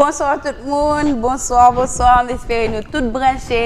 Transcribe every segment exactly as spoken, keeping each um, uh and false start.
Bonswa tout moun, bonswa, bonswa, m espere nou tout branche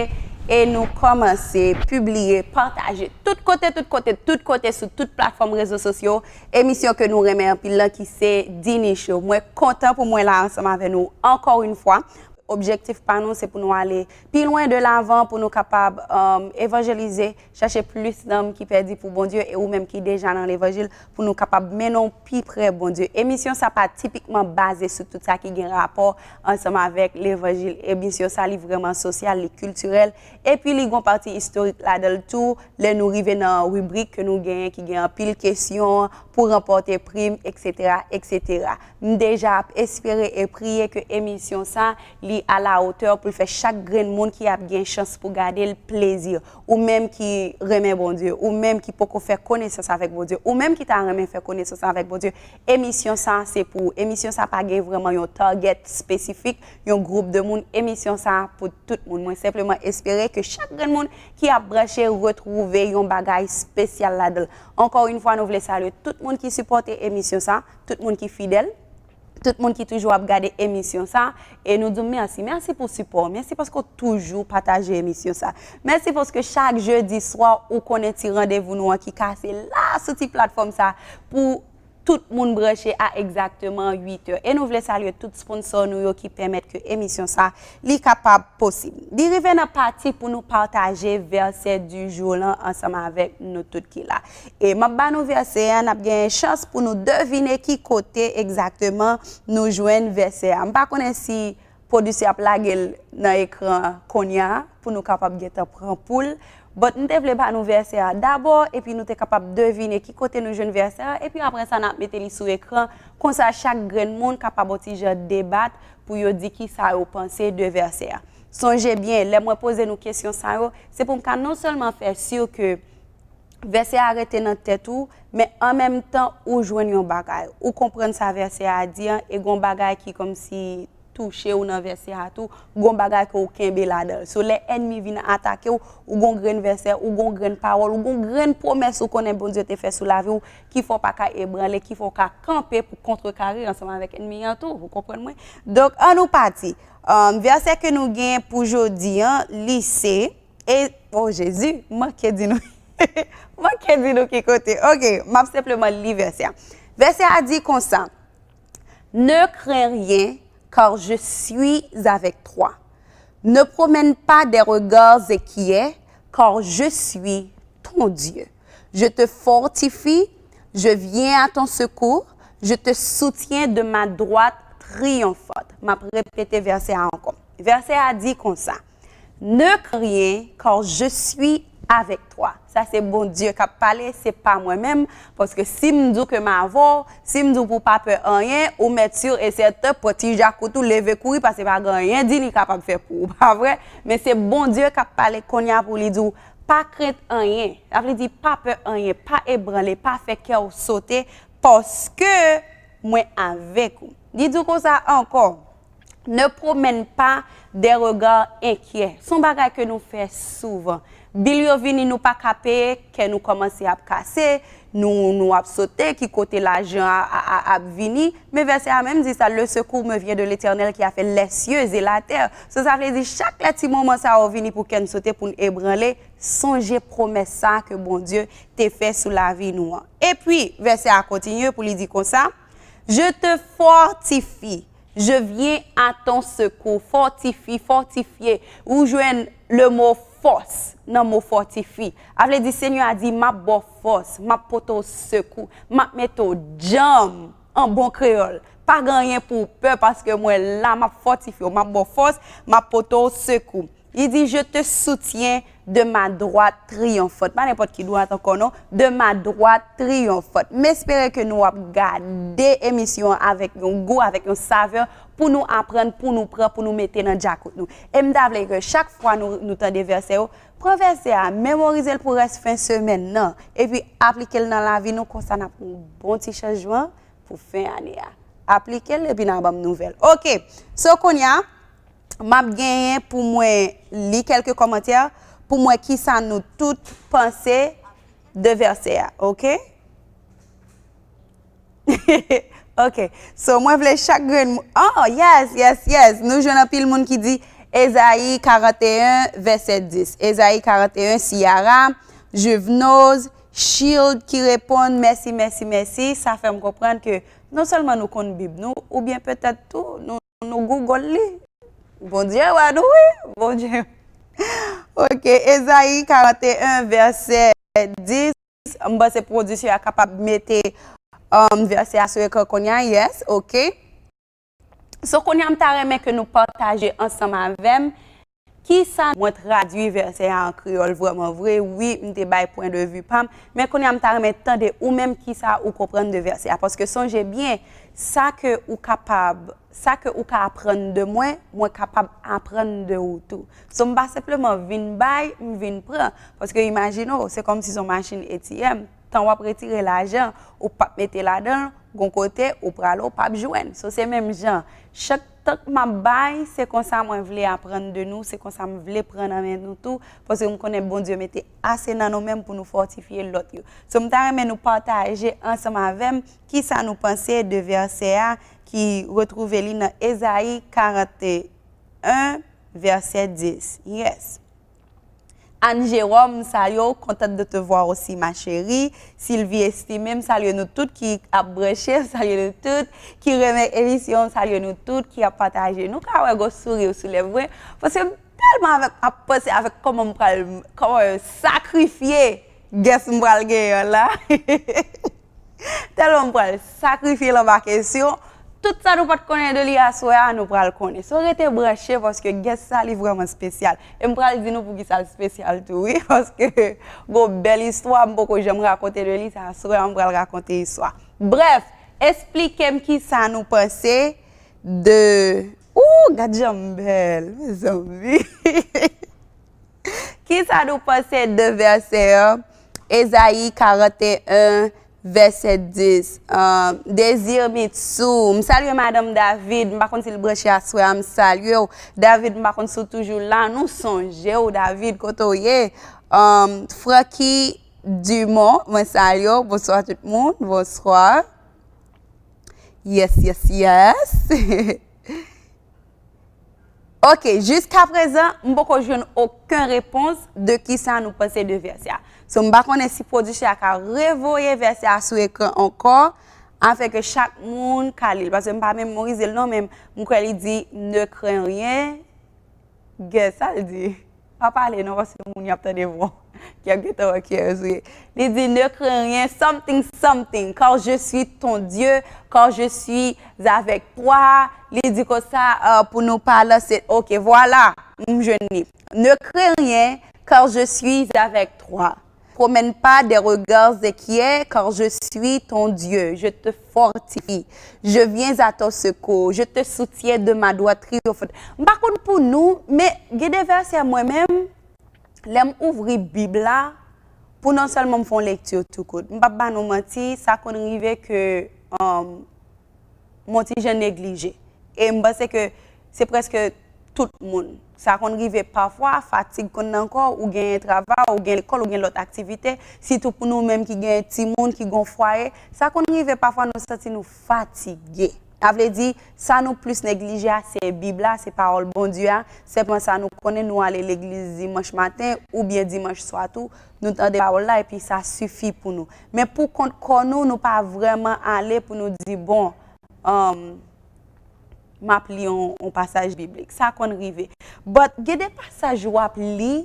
e nou kòmanse pibliye, pataje tout kote, tout kote, tout kote sou tout platfòm rezo sosyo, emisyon ke nou renmen anpil lan ki se Dini Show. Mwen kontan pou mwen la ansanm avè nou ankò yon fwa. Objektif pa nou se pou nou ale pi lwen de lavan, pou nou kapab um, evanjelize, chache plis nanm ki pèdi pou Bondye e ou menm ki deja nan levanjil, pou nou kapab mennen w pi pre Bondye. Emisyon sa pa tipikman baze sou tout sa ki gen rapò ansanm avèk levanjil. Emisyon sa li vrèman sosyal, li kiltirèl, epi li gon pati istorik ladan l tou. Lè nou rive nan ribrik ke nou genyen ki gen anpil kesyon pou ranpòte prim, eksetera, eksetera. M deja ap espere e priye ke emisyon sa li a la otè pou l fè chak grenn moun ki ap gen chans pou gade l plezi. Ou menm ki renmen Bondye, ou menm ki poko fè konesans avèk Bondye, ou menm ki ta renmen fè konesans avèk Bondye, emisyon sa se pou ou. Emisyon sa pa gen vrèman yon target espesifik, yon gwoup de moun. Emisyon sa pou tout moun. Mwen senpleman espere ke chak grenn moun ki ap branche retwouve yon bagay espesyal ladan l. Ankò yon fwa, nou vle salye tout moun ki sipòte emisyon sa, tout moun ki fidèl, tout moun ki toujou ap gade emisyon sa, e nou di w mèsi. Mèsi pou sipò w. Mèsi paske w toujou pataje emisyon sa. Mèsi paske chak jedi swa, ou konnen ti randevou nou an ki kase la sou ti platfòm sa pou tout moun branche a egzakteman uit è. E nou vle salye tout sponsò nou yo ki pèmèt ke emisyon sa li kapab posib. Li rive nan pati pou nou pataje vèsè du jour lan ansanm avèk nou tout ki la. E m ap ba nou vèsè a, n ap gen chans pou nou devine ki kote egzakteman nou jwenn vèsè a. M pa konnen si pwodisè ap lage l nan ekran kounye a pou nou kapab gentan pran poul. But m te vle ba nou vèsè a dabò, epi nou te kapab devine ki kote nou jwenn vèsè a, epi apre sa n ap mete li sou ekran, konsa chak grenn moun kapab yon ti jan debat pou yo di ki sa yo panse de vèsè a. Sonje byen, lè mwen poze nou kesyon sa yo, se pou m ka non sèlman fè si ke vèsè a rete nan tèt ou, men an menm tan ou jwenn yon bagay. Ou konprann sa vèsè a di an, e gon bagay ki kòmsi touche w nan vèsè a tou, gon bagay ke w kenbe ladan l. So, lè ènmi vin atake w, ou gon grenn vèsè, ou gon grenn pawòl, ou gon grenn pwomès ou konnen Bondye te fè sou lavi w, ki fè w pa ka ebranle, ki fè w ka kanpe pou kontrekare ansanm avèk ènmi an tou. Ou konprann mwen? Donk, ann nou pati. Um, vèsè ke nou gen pou jodi an, li se, e, o Jezi, m manke di nou. M manke di nou ki kote. Ok, m ap senpleman li vèsè a. Vèsè a di konsa, Ne crains rien, car je suis avec toi. Ne promène pas des regards inquiets, car je suis ton Dieu. Je te fortifie, je viens à ton secours, je te soutiens de ma droite triomphante. M ap repete vèsè a ankò. Vèsè a di konsa, Ne crains rien, car je suis avec toi. Sa se Bondye k ap pale, se pa mwen menm, paske si m di w ke m avè w, si m di w pou w pa pè anyen, ou mèt si e sèten pran ti jakout ou leve kouri, paske pa gen anyen di li kapab fè pou ou, pa vre? Men se Bondye k ap pale kounye a pou li di w, pa krent anyen. Sa vle di pa pè anyen, pa ebranle, pa fè kè w sote, paske mwen avèk ou. Li di w konsa ankò, Ne promène pas des regards inquiets. Se yon bagay ke nou fè souvan. Bil yo vini, nou pa ka peye, kè nou kòmanse ap kase, nou, nou ap sote, ki kote lajan a, a, a, ap vini. Men vèsè a menm di sa, Le secours me vient de l'Éternel qui a fait les cieux et la terre. So, sa vle di, chak lè ti moman sa yo vini pou kè n sote, pou n ebranle, sonje pwomès sa ke Bondye te fè sou lavi nou an. Epi, vèsè a kontinye pou li di konsa, Je te fortifie. Je viens à ton secours. Fortifie, fortifye. Ou jwenn le mo fòs nan mo fortifie. A vle di, Senyè a di, m ap ba w fòs, m ap pote w sekou, m ap mete w djanm, an bon kreyòl. Pa gen anyen pou w pè, paske mwen la, m ap fòtifye w, m ap ba w fòs, m ap pote w sekou. Li di, Je te soutiens de ma droite triomphante. Pa nenpòt ki dwat ankò non. De ma droite triomphante. M espere ke nou ap gade emisyon an avèk yon gou, avèk yon savè pou nou aprann, pou nou pran, pou nou mete nan djakout nou. E m ta vle ke chak fwa nou, nou tande vèsè yo, pran vèsè a, memorize l pou rès fen semèn nan, epi aplike l nan lavi nou, konsa n ap gen yon bon ti chanjman pou fen ane a. Aplike l epi n a ban m nouvèl. Ok, so kounye a, m ap genyen pou mwen li kèlke kòmantè pou m wè kisa nou tout panse de vèsè a, ok? Ok. So, mwen vle chak grenn moun. Oh, yes, yes, yes. Nou jwenn anpil moun ki di Ezayi karant e en, vèsè dis. Ezayi karant e en, Ciara, Juvenose, Shield ki reponn, mèsi, mèsi, mèsi. Sa fè m konprann ke non sèlman nou konn Bib nou, oubyen petèt tou, nou, nou Google li. Bondye wè nou, wi. Bondye. Ok, Ezayi karant e en, vèsè dis. M panse pwodiktè a kapab mete um, vèsè a sou ekran kounye a, yes, ok. So kounye a m ta renmen ke nou pataje ansanm avè m kisa mwen tradui vèsè a an kreyòl vrèman vre. Wi, m te bay pwen de vi pa m, men kounye a m ta renmen tande ou menm kisa ou konprann de vèsè a. Paske sonje byen, sa ke ou kapab, sa ke ou ka aprann de mwen, mwen kapab aprann de ou tou. So m pa senpleman vin bay, m vin pran. Paske imajine w, se kòmsi se yon machin A T M. Tan w ap retire lajan, ou p ap mete ladan l, gon kote ou prale, ou p ap jwenn. So se menm jan. Chak tan m ap bay, se konsa mwen vle aprann de nou, se konsa m vle pran nan men nou tou, paske m konnen Bondye mete ase nan nou menm pou nou fòtifye lòt yo. So m ta renmen nou pataje ansanm avè m kisa nou panse de vèsè a ki retwouve li nan Ezayi karant e en, vèsè dis. Yes. Anne Jérôme, m salye w, contente de te voir aussi, ma chérie. Sylvie Estimé, m salye nou tout ki ap branche, m salye nou tout ki renmen emisyon, m salye nou tout ki ap pataje. Nou ka wè gwo souri sou lèv mwen, paske m tèlman avèk, ap panse avèk kòman m pral, kòman sakrifye guest m pral genyen an la. Tèlman m pral sakrifye l anba kesyon. Tout sa nou pa t konnen de li aswè a, nou pral konnen. So rete branche paske guest sa li vrèman espesyal. E m pral di nou poukisa l espesyal tou, wi. Paske gon bèl istwa m poko janm rakonte de li, se aswè a m pral rakonte istwa. Brèf, esplike m kisa nou panse de. Ooh, gad jan m bèl, mezanmi. Kisa nou panse de vèsè an? Ezayi karant e en, vèsè dis. Ahn, Désir Mitsou, m salye madanm David, m pa konn si l branche aswè a, m salye w. David, m pa konn si w toujou la, nou sonje w, David, kote w ye? Ahn, Francky Dumont, mwen salye w, bonswa tout moun, bonswa. Yes, yes, yes. Ok, jiskaprezan, m poko jwenn okenn repons de kisa nou panse de vèsè a. So, m pa konnen si pwodiktè a ka revoye vèsè a sou ekran ankò, afin ke chak moun ka li l. Paske m pa memorize l non, men m kwè li di, ne crains rien. Guess sa l di. Pa pale non, paske moun y ap tande vwa w. Ki ap gentan wè kiyès ou ye. Li di, ne crains rien, something, something, car je suis ton Dieu, car je suis avec toi. Li di konsa, euh, pou nou pa lanse. Ok, vwala, m jwenn li. Ne crains rien, car je suis avec toi. Promène pas des regards inquiets, car je suis ton Dieu. Je te fortifie. Je viens à ton secours. Je te soutiens de ma droite triomphante. M pa konn pou nou, men gen de vèsè mwen menm, lè m ouvri Bib la, pou non sèlman m fè yon lekti tou kout. M p ap ba nou manti, sa konn rive ke, um, m on ti jan neglije. E m panse ke se prèske tout moun. Sa konn rive pafwa, fatig konn nan kò w, ou gen travay, ou gen lekòl, ou gen lòt aktivite, sitou pou nou menm ki gen timoun, ki gon fwaye, sa konn rive pafwa nou santi nou fatige. Sa vle di, sa nou plis neglije a, se Bib la, se pawòl Bondye a. Senpman sa nou konnen, nou ale legliz dimanch maten oubyen dimanch swa tou, nou tande pawòl la, epi sa sifi pou nou. Men pou kont kò nou, nou pa vrèman ale pou nou di, bon, um, m ap li yon, yon pasaj biblik. Sa konn rive. But, gen de pasaj w ap li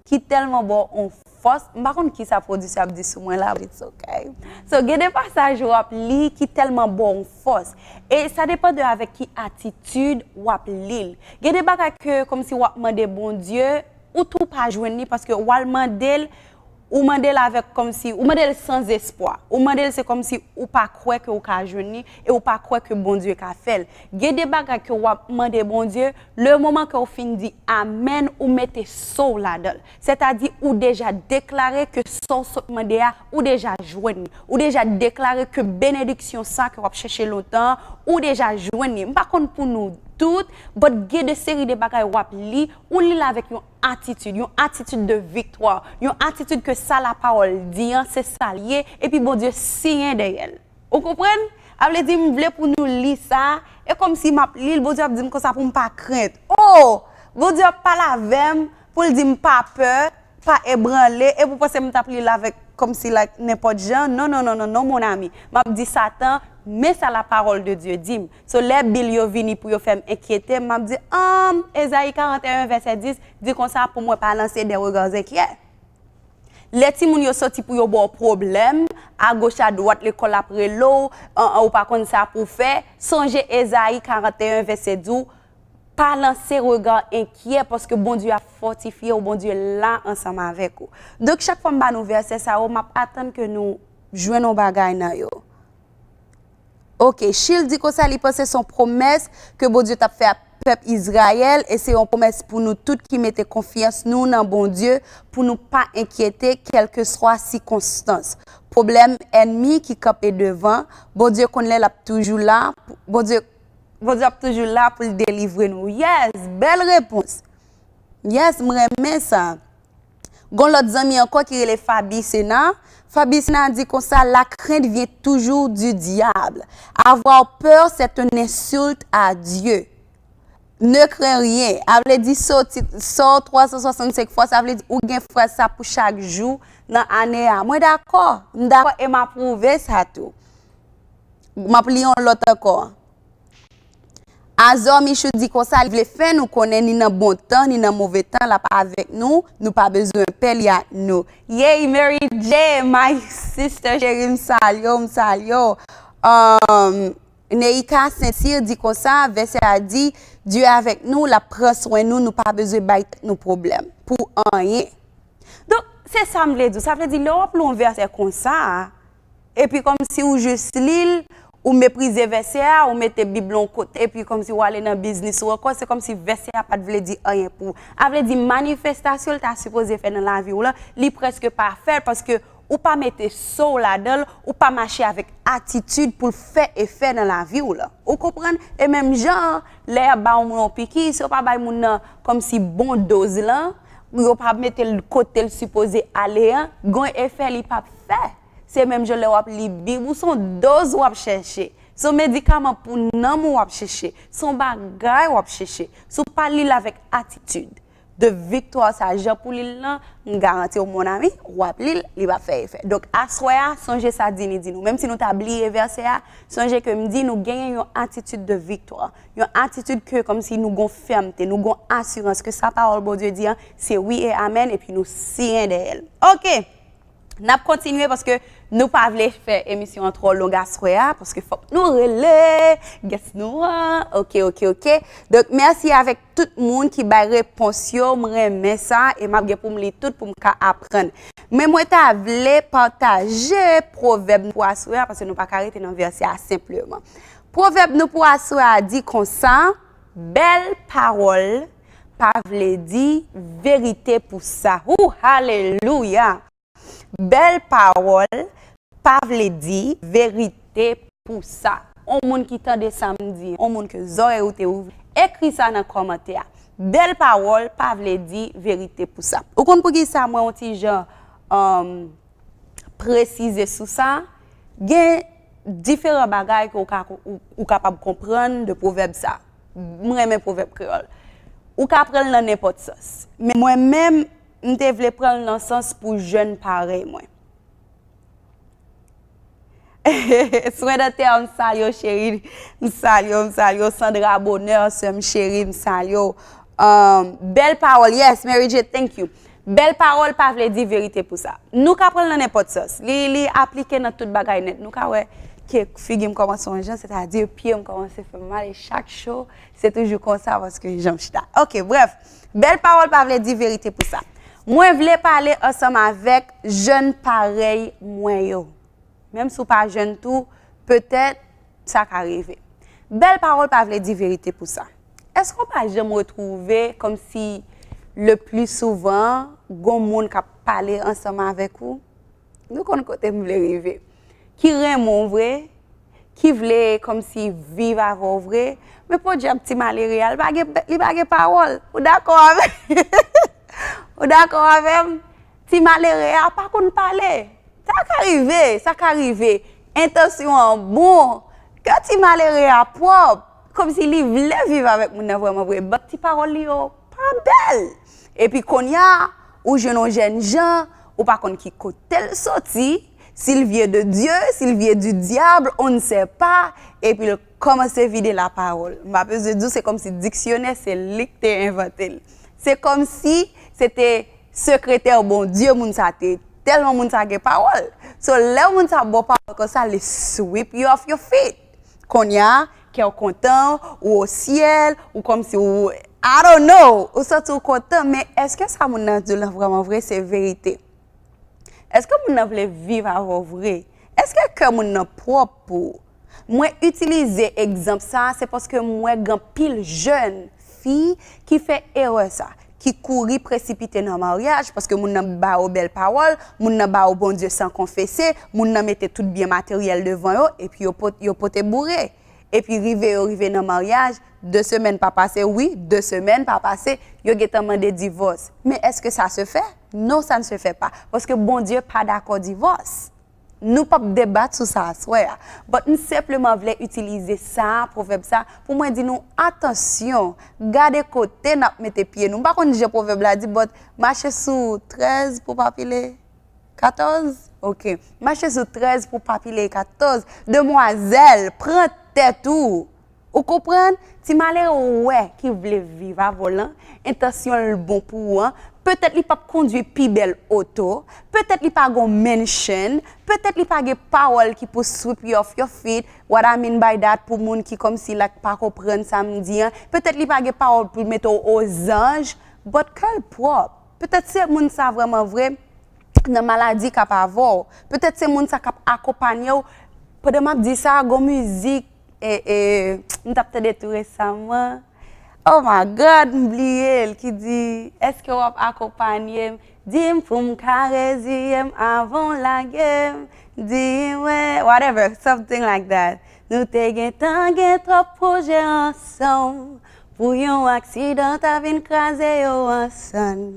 ki tèlman ba w yon fòs. M pa konn kisa pwodiktè ap di sou mwen la, but it's okay. So, gen de pasaj w ap li ki tèlman ba w yon fòs. E sa depann de avèk ki atitid w ap li l. Gen de bagay ke, kòmsi w ap mande Bondye, ou tou pa jwenn li, paske w al mande l, ou mande l avèk kòmsi, ou mande l san espwa. Ou mande l se kòmsi ou pa kwè ke ou ka jwenn li, e ou pa kwè ke Bondye ka fè l. Gen de bagay ke w ap mande Bondye, le moman ke w fin di amèn, ou mete so w ladan l. Sètadi, ou deja deklare ke sa w sot mande a, ou deja jwenn li. Ou deja deklare ke benediksyon sa ke w ap chèche lontan an, ou deja jwenn li. M pa konn pou nou tout, but gen de seri de bagay w ap li, ou li l avèk yon atitid, yon atitid de viktwa, yon atitid ke sa lapawòl di an, se sa l ye, epi Bondye siyen dèyè l. Ou konprann? Sa vle di, m vle pou nou li sa, e kòmsi m ap li l, Bondye ap di m konsa pou m pa krent. Oh! Bondye ap pale avè m, pou l di m pa pè, pa ebranle, e pou panse m t ap li l avèk kòmsi like nenpòt jan. Non, non, non, non, non, mon ami. M ap di Satan, men sa la parole de Dieu di m. So, lè bil yo vini pou yo fè m enkyete, m ap di, um, Ezayi karant e en, vèsè dis, di konsa pou mwen pa lanse de regards enkyè. Lè timoun yo soti pou yo ba w pwoblèm, agoch adwat lekòl ap rele w, an, an, ou pa konn sa pou w fè, sonje Ezayi karant e en vèsè di w, pa lanse rega enkyè paske Bondye ap fòtifye w, Bondye la ansanm avèk ou. Donk, chak fwa m ba nou vèsè sa yo, m ap atann ke nou jwenn yon bagay nan yo. Ok, Chil di konsa, li panse se yon pwomès ke Bondye t ap fè a pèp Izrayèl, e se yon pwomès pou nou tout ki mete konfyans nou nan Bondye, pou nou pa enkyete, kèlkeswa sikonstans. Pwoblèm ènmi ki kanpe devan, Bondye konn lè l ap toujou la, Bondye, Bondye ap toujou la pou l delivre nou. Yes, bèl repons. Yes, m renmen sa. Gon lòt zanmi ankò ki rele Fabi Sena. Fabi Sena di konsa, la crainte vient toujours du diable. Avoir peur, c'est une insulte à Dieu. Ne crains rien. A vle di soti, sò twa san swasannsenk fwa, sa vle di ou gen fraz sa pou chak jou nan ane a. Mwen dakò, m dakò e m apwouve sa tou. M ap li yon lòt ankò. Azò Michou di konsa, li vle fè nou konnen ni nan bon tan, ni nan move tan, l ap avèk nou, nou pa bezwen pè, li ak nou. Yay, Mary J, my sister cheri, m salye w, m salye w. Um, Neika Sentir di konsa, vèsè a di, Dye avèk nou, l ap pran swen nou, nou pa bezwen bay tèt nou pwoblèm pou anyen. Donk, se sa m vle di w. Sa vle di, lè w ap li yon vèsè konsa, epi kòmsi ou jis li l, ou meprize vèsè a, ou mete Bib lan yon kote, epi kòmsi w ale nan biznis ou ankò, se kòmsi vèsè a pa t vle di anyen pou ou. A vle di, manifestasyon l ta sipoze fè nan lavi w lan, li prèske pa fè l, paske ou pa mete so w ladan l, ou pa mache avèk atitid pou l fè efè nan lavi w lan. Ou konprann? E menm jan an, lè y ap ba yon moun yon piki, si w pa bay moun nan kòmsi bon doz lan, yo pa mete l kote l sipoze ale an, gon efè li p ap fè. Se menm jan lè w ap li Bib ou, se yon doz w ap chèche. Se yon medikaman pou nanm ou w ap chèche. Se yon bagay w ap chèche. Si w pa li l avèk atitid de viktwa sa jan pou li l lan, m garanti w, mon ami, w ap li l, li p ap fè efè. Donk, aswè a, sonje sa Dini di nou. Menm si nou ta bliye vèsè a, sonje ke m di nou genyen yon atitid de viktwa. Yon atitid ke kòmsi nou gon fèmte, nou gon asirans ke sa pawòl Bondye di an, se wi e amèn, epi nou siyen dèyè l. Ok! N ap kontinye paske nou pa vle fè emisyon an twò long aswè a, paske fòk nou rele guest nou an. Ok, ok, ok. Donk, mèsi avèk tout moun ki bay repons yo. M renmen sa e m ap gen pou m li tout pou m ka aprann. Men mwen ta vle pataje pwovèb nou pou aswè a, paske nou pa ka rete nan vèsè a senpleman. Pwovèb nou pou aswè a di konsa, bèl pawòl pa vle di verite pou sa. Ou, alelouya! Bèl pawòl pa vle di verite pou sa. On moun ki tande sa m di, on moun ke zòrèy ou te ouvri, ekri sa nan kòmantè a. Bèl pawòl pa vle di verite pou sa. Ou konn poukisa mwen yon ti jan, um, presize sou sa? Gen diferan bagay ke ou ka, ou, ou kapab konprann de pwovèb sa. M renmen pwovèb kreyòl. Ou ka pran l nan nenpòt sans. Men mwen menm, m te vle pran l nan sans pou jèn parèy mwen. Swen dantè, m salye w, cheri. M salye w, m salye w. Sandra Bonheur, sè m cheri, m salye w. Um, bèl pawòl. Yes, Mary J, thank you. Bèl pawòl pa vle di verite pou sa. Nou ka pran l nan nenpòt sans. Li, li aplike nan tout bagay nèt. Nou ka wè ke figi m kòmanse yon jan, sètadi pye m kòmanse fè m mal, e chak cho, se toujou konsa paske jan m chita. Ok, brèf. Bèl pawòl pa vle di verite pou sa. Mwen vle pale ansanm avèk jèn parèy mwen yo. Menm si w pa jèn tou, petèt, sa ka rive. Bèl pawòl pa vle di verite pou sa. Èske w pa janm retwouve kòmsi le pli souvan, gon moun k ap pale ansanm avèk ou? Nou konn kote m vle rive. Ki renmen w vre, ki vle kòmsi viv avè w vre, men podyab ti malere a, li pa gen, li pa gen pawòl. Ou dakò avè m? Ou dakò avè m? Ti malere a pa konn pale. Sa ka rive, sa ka rive. Entansyon an bon, Kè ti malere a pwòp, kòmsi li vle viv avèk moun nan vrèman vre, but ti pawòl li yo pa bèl. Epi kounye a, ou jwenn yon jènjan, ou pa konn ki kote l soti, si l vye de Dye, si l vye di dyab, on ne sait pas, epi l kòmanse vide lapawòl. M pa bezwen di w, se kòmsi diksyonè, se li k te envante l. Se kòmsi se te sekretè Bondye, moun sa te, tèlman moun sa gen pawòl. So, lè moun sa ba w pawòl konsa, li sweep you off your feet. Kounye a, kè w kontan, ou o syèl, ou kòmsi ou, I don't know, ou santi w kontan, men èske sa moun nan di w lan vrèman vre se verite? Èske moun nan vle viv avè w vre? Èske kè moun nan pwòp pou ou? Mwen itilize egzanp sa a, se paske m wè gen anpil jèn fi ki fè erè sa, ki kouri presipite nan maryaj, paske moun nan ba yo bèl pawòl, moun nan ba yo Bondye san konfese, moun nan mete tout byen materyèl devan yo, epi yo pot-, yo pote boure. Epi rive yo rive nan maryaj, de semèn pa pase, wi, de semèn pa pase, yo gentan mande divòs. Men èske sa se fè? Non, sa n se fè pa. Paske Bondye pa dakò divòs. Nou p ap debat sou sa aswè a. But m senpleman vle itilize sa, pwovèb sa, pou mwen di nou, atansyon, gade kote n ap mete pye nou. M pa konn jan pwovèb la di, but mache sou trèz pou pa pile katòz? Ok. Mache sou trèz pou pa pile katòz. Demwazèl, pran tèt ou. Ou konprann? Ti malere ou wè ki vle viv avè w lan, entansyon l bon pou ou an, petèt li p ap kondwi pi bèl oto, petèt li pa gon mansion, petèt li pa gen pawòl ki pou sweep you off your feet, what I mean by that, pou moun ki kòmsi like pa konprann sa m di an, petèt li pa gen pawòl pou mete w ozanj, but kè l pwòp. Petèt se moun sa vrèman vre nan maladi k ap avè w. Petèt se moun sa k ap akonpanye w. Pandan m ap di sa, gon mizik, e, e, m t ap tande tou resaman. Oh my God, m bliye l, ki di, èske w ap akonpanye m? Di m pou m ka reziye m avan w lage m. Di mwen, whatever, something like that. Nou te gentan gen twòp pwojè ansanm. Pou yon aksidan ta vin kraze yo ansanm.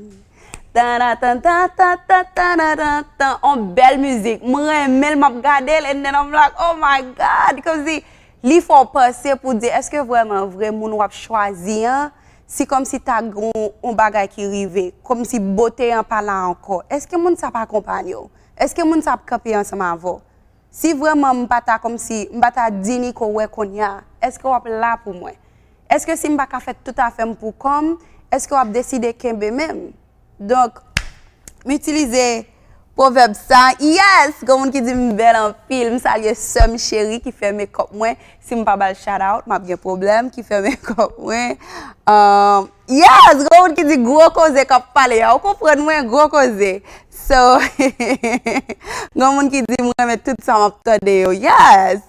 Tan, tan, tan, tan, tan, tan, tan, tan, tan. On bèl mizik. Mwen renmen l, m ap gade l, and then I'm like, oh my God! Kòmsi li fè w panse pou di, èske vrèman vre moun w ap chwazi an, si kòmsi ta gen yon bagay ki rive, kòmsi bote an pa la ankò, èske moun sa ap akonpanye w? Èske moun sa ap kanpe ansanm avè w? Si vrèman m pa ta kòmsi, m pa ta di Niko wè kounye a, èske w ap la pou mwen? Èske si m pa ka fè tout afè m pou kò m, èske w ap deside kenbe men m? Donk, m itilize pwovèb sa. Yes! Gen moun ki di m bèl anpil. M salye sè m cheri ki fè makeup mwen. Si m pa ba l shout out, m ap gen pwoblèm, ki fè makeup mwen. Um, yes! Gen moun ki di gwo koze k ap pale a. Ou konprann mwen, gwo koze. So, gen moun ki di m renmen tout sa m ap tande yo. Yes!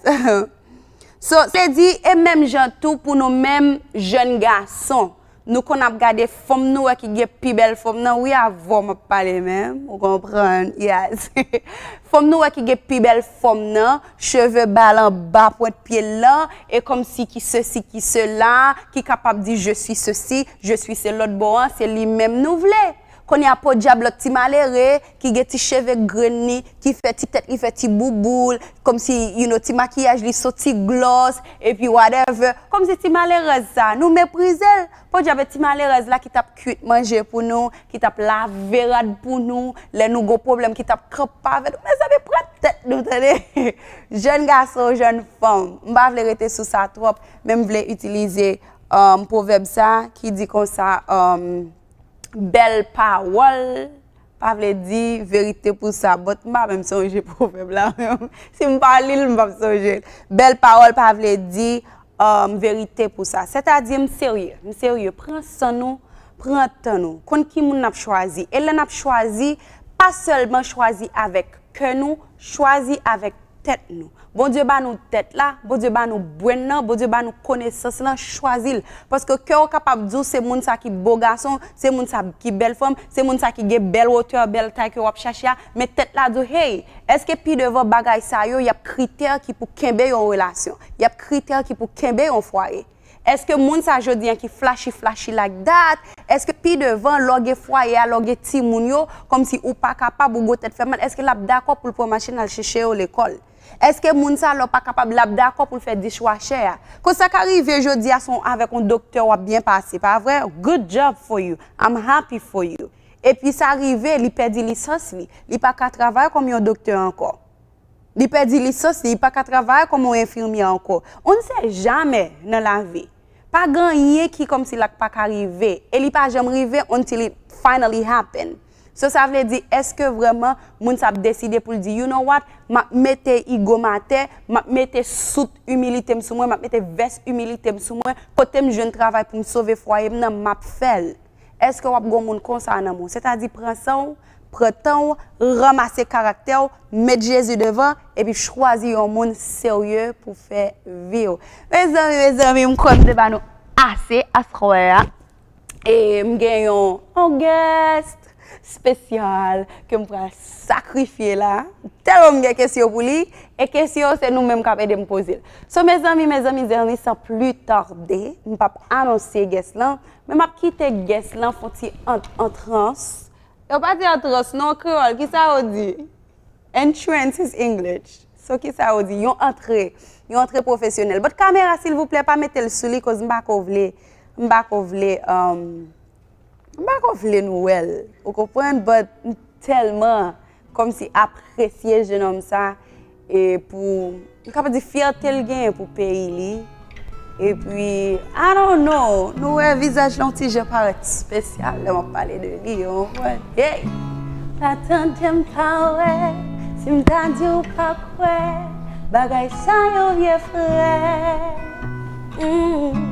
So, se di, e menm jan tou pou nou menm jèn gason. Nou konn ap gade fanm nou wè ki gen pi bèl fòm nan, wi, avè w m ap pale menm, ou konprann, yes. Fanm nou wè ki gen pi bèl fòm nan, cheve ba l anba pwent pye l lan, e kòmsi ki sesi, ki sela, ki kapab di je suis ceci, je suis se lòt bò an, se li menm nou vle. Kounye a podyab lòt ti malere ki gen ti cheve grenn li, ki fè ti tèt li fè ti bouboul, kòmsi, you know, ti makiyaj li soti glòs, epi whatever. Kòmsi ti malerèz sa, nou meprize l. Podyab e ti malerèz la ki t ap kwit manje pou nou, ki t ap lave rad pou nou, lè nou gon pwoblèm ki t ap kanpe avè nou. Mezanmi, pran tèt nou, tande. Jèn gason, jèn fanm. M pa vle rete sou sa twòp, men m vle itilize, um, pwovèb sa ki di konsa, um, bèl pawòl pa vle di verite pou sa. But m pa menm sonje pwovèb la menm. Si m pa li l, m p ap sonje l. Bèl pawòl pa vle di, um, verite pou sa. Sètadi, m serye. M serye. Pran san nou, pran tan nou. Konn ki moun n ap chwazi. E lè n ap chwazi, pa sèlman chwazi avèk kè nou, chwazi avèk tèt nou. Bondye ba nou tèt la, Bondye ba nou brenn nan, Bondye ba nou konesans lan, chwazi l. Paske kè w kapab di w se moun sa ki bo gason, se moun sa ki bèl fanm, se moun sa ki gen bèl wotè, bèl tay ke w ap chache a, men tèt la di w, hey, èske pi devan bagay sa yo, y ap kritè ki pou kenbe yon relasyon, y ap kritè ki pou kenbe yon fwaye? Èske moun sa jodi an ki flashy, flashy like that, èske pi devan, lè w gen fwaye a, lè w gen timoun yo, kòmsi ou pa kapab, ou gwo tèt fè mal, èske l ap dakò pou l pran machin al chèche yo lekòl? Èske moun sa lè w pa kapab l ap dakò pou l fè dishwasher a? Koz sa ka rive jodi a se yon, avèk yon doktè w ap byen pase, pa vre? Good job for you. I'm happy for you. Epi sa rive, li pèdi lisans li. Li pa ka travay kòm yon doktè ankò. Li pèdi lisans li, li pa ka travay kòm yon enfimyè ankò. On ne sait jamais nan lavi. Pa gen anyen ki kòmsi la k pa ka rive. E li pa janm rive until it finally happen. So sa vle di, èske vrèman moun sa ap deside pou l di, you know what, m ap mete ego m atè, m ap mete sout imilite m sou mwen, m ap mete vès imilite m sou mwen, kote m jwenn travay pou m sove fwaye m nan, m ap fè l. Èske w ap gen yon moun konsa nan men w? Sètadi pran san w, pran tan w, ranmase karaktè w, met Jezi devan, epi chwazi yon moun serye pou fè vi w. Mezanmi, mezanmi, m kwè m te ba nou ase aswè a. E m gen yon, yon guest spesyal ke m pral sakrifye la. Tèlman m gen kesyon pou li, e kesyon yo se nou menm k ap ede m poze l. So, mezanmi, mezanmi, zanmi, san pli tarde, m p ap anonse guest lan, men m ap kite guest lan fè yon ti ant an trans. Yo pa di an trans non, kreyòl, kisa yo di? Entrance is English. So, kisa yo di? Yon antre. Yon antre pwofesyonèl. But kamera, silvouplè, pa mete l sou li, koz m pa ko vle, m pa ko vle, um, m pa ko vle nou wè l. Ou konprann? But m tèlman kòmsi apresye jenòm sa, e pou, m kapab di, fyète l genyen pou peyi li. Epi, I don't know, nou wè vizaj la yon ti jan parèt espesyal lè m ap pale de li, ou konprann? Hey! Pa tande m pa wè, si m ta di w pa kwè, bagay sa yo vye frè. Mm.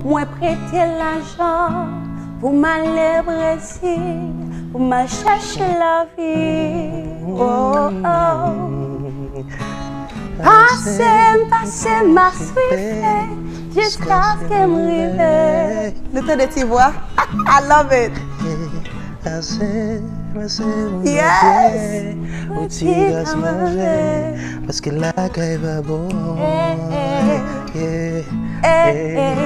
Mwen prete l lajan pou m ale Brezil, pou m al chèche lavi. Oh, oh. Pase m, pase m ap swife jiskaske m rive. Nou tande ti vwa? I love it. Pase, pase m, yes, ou ti gras manje, paske lakay pa bon. Eh, eh. Yeah. Eh, eh.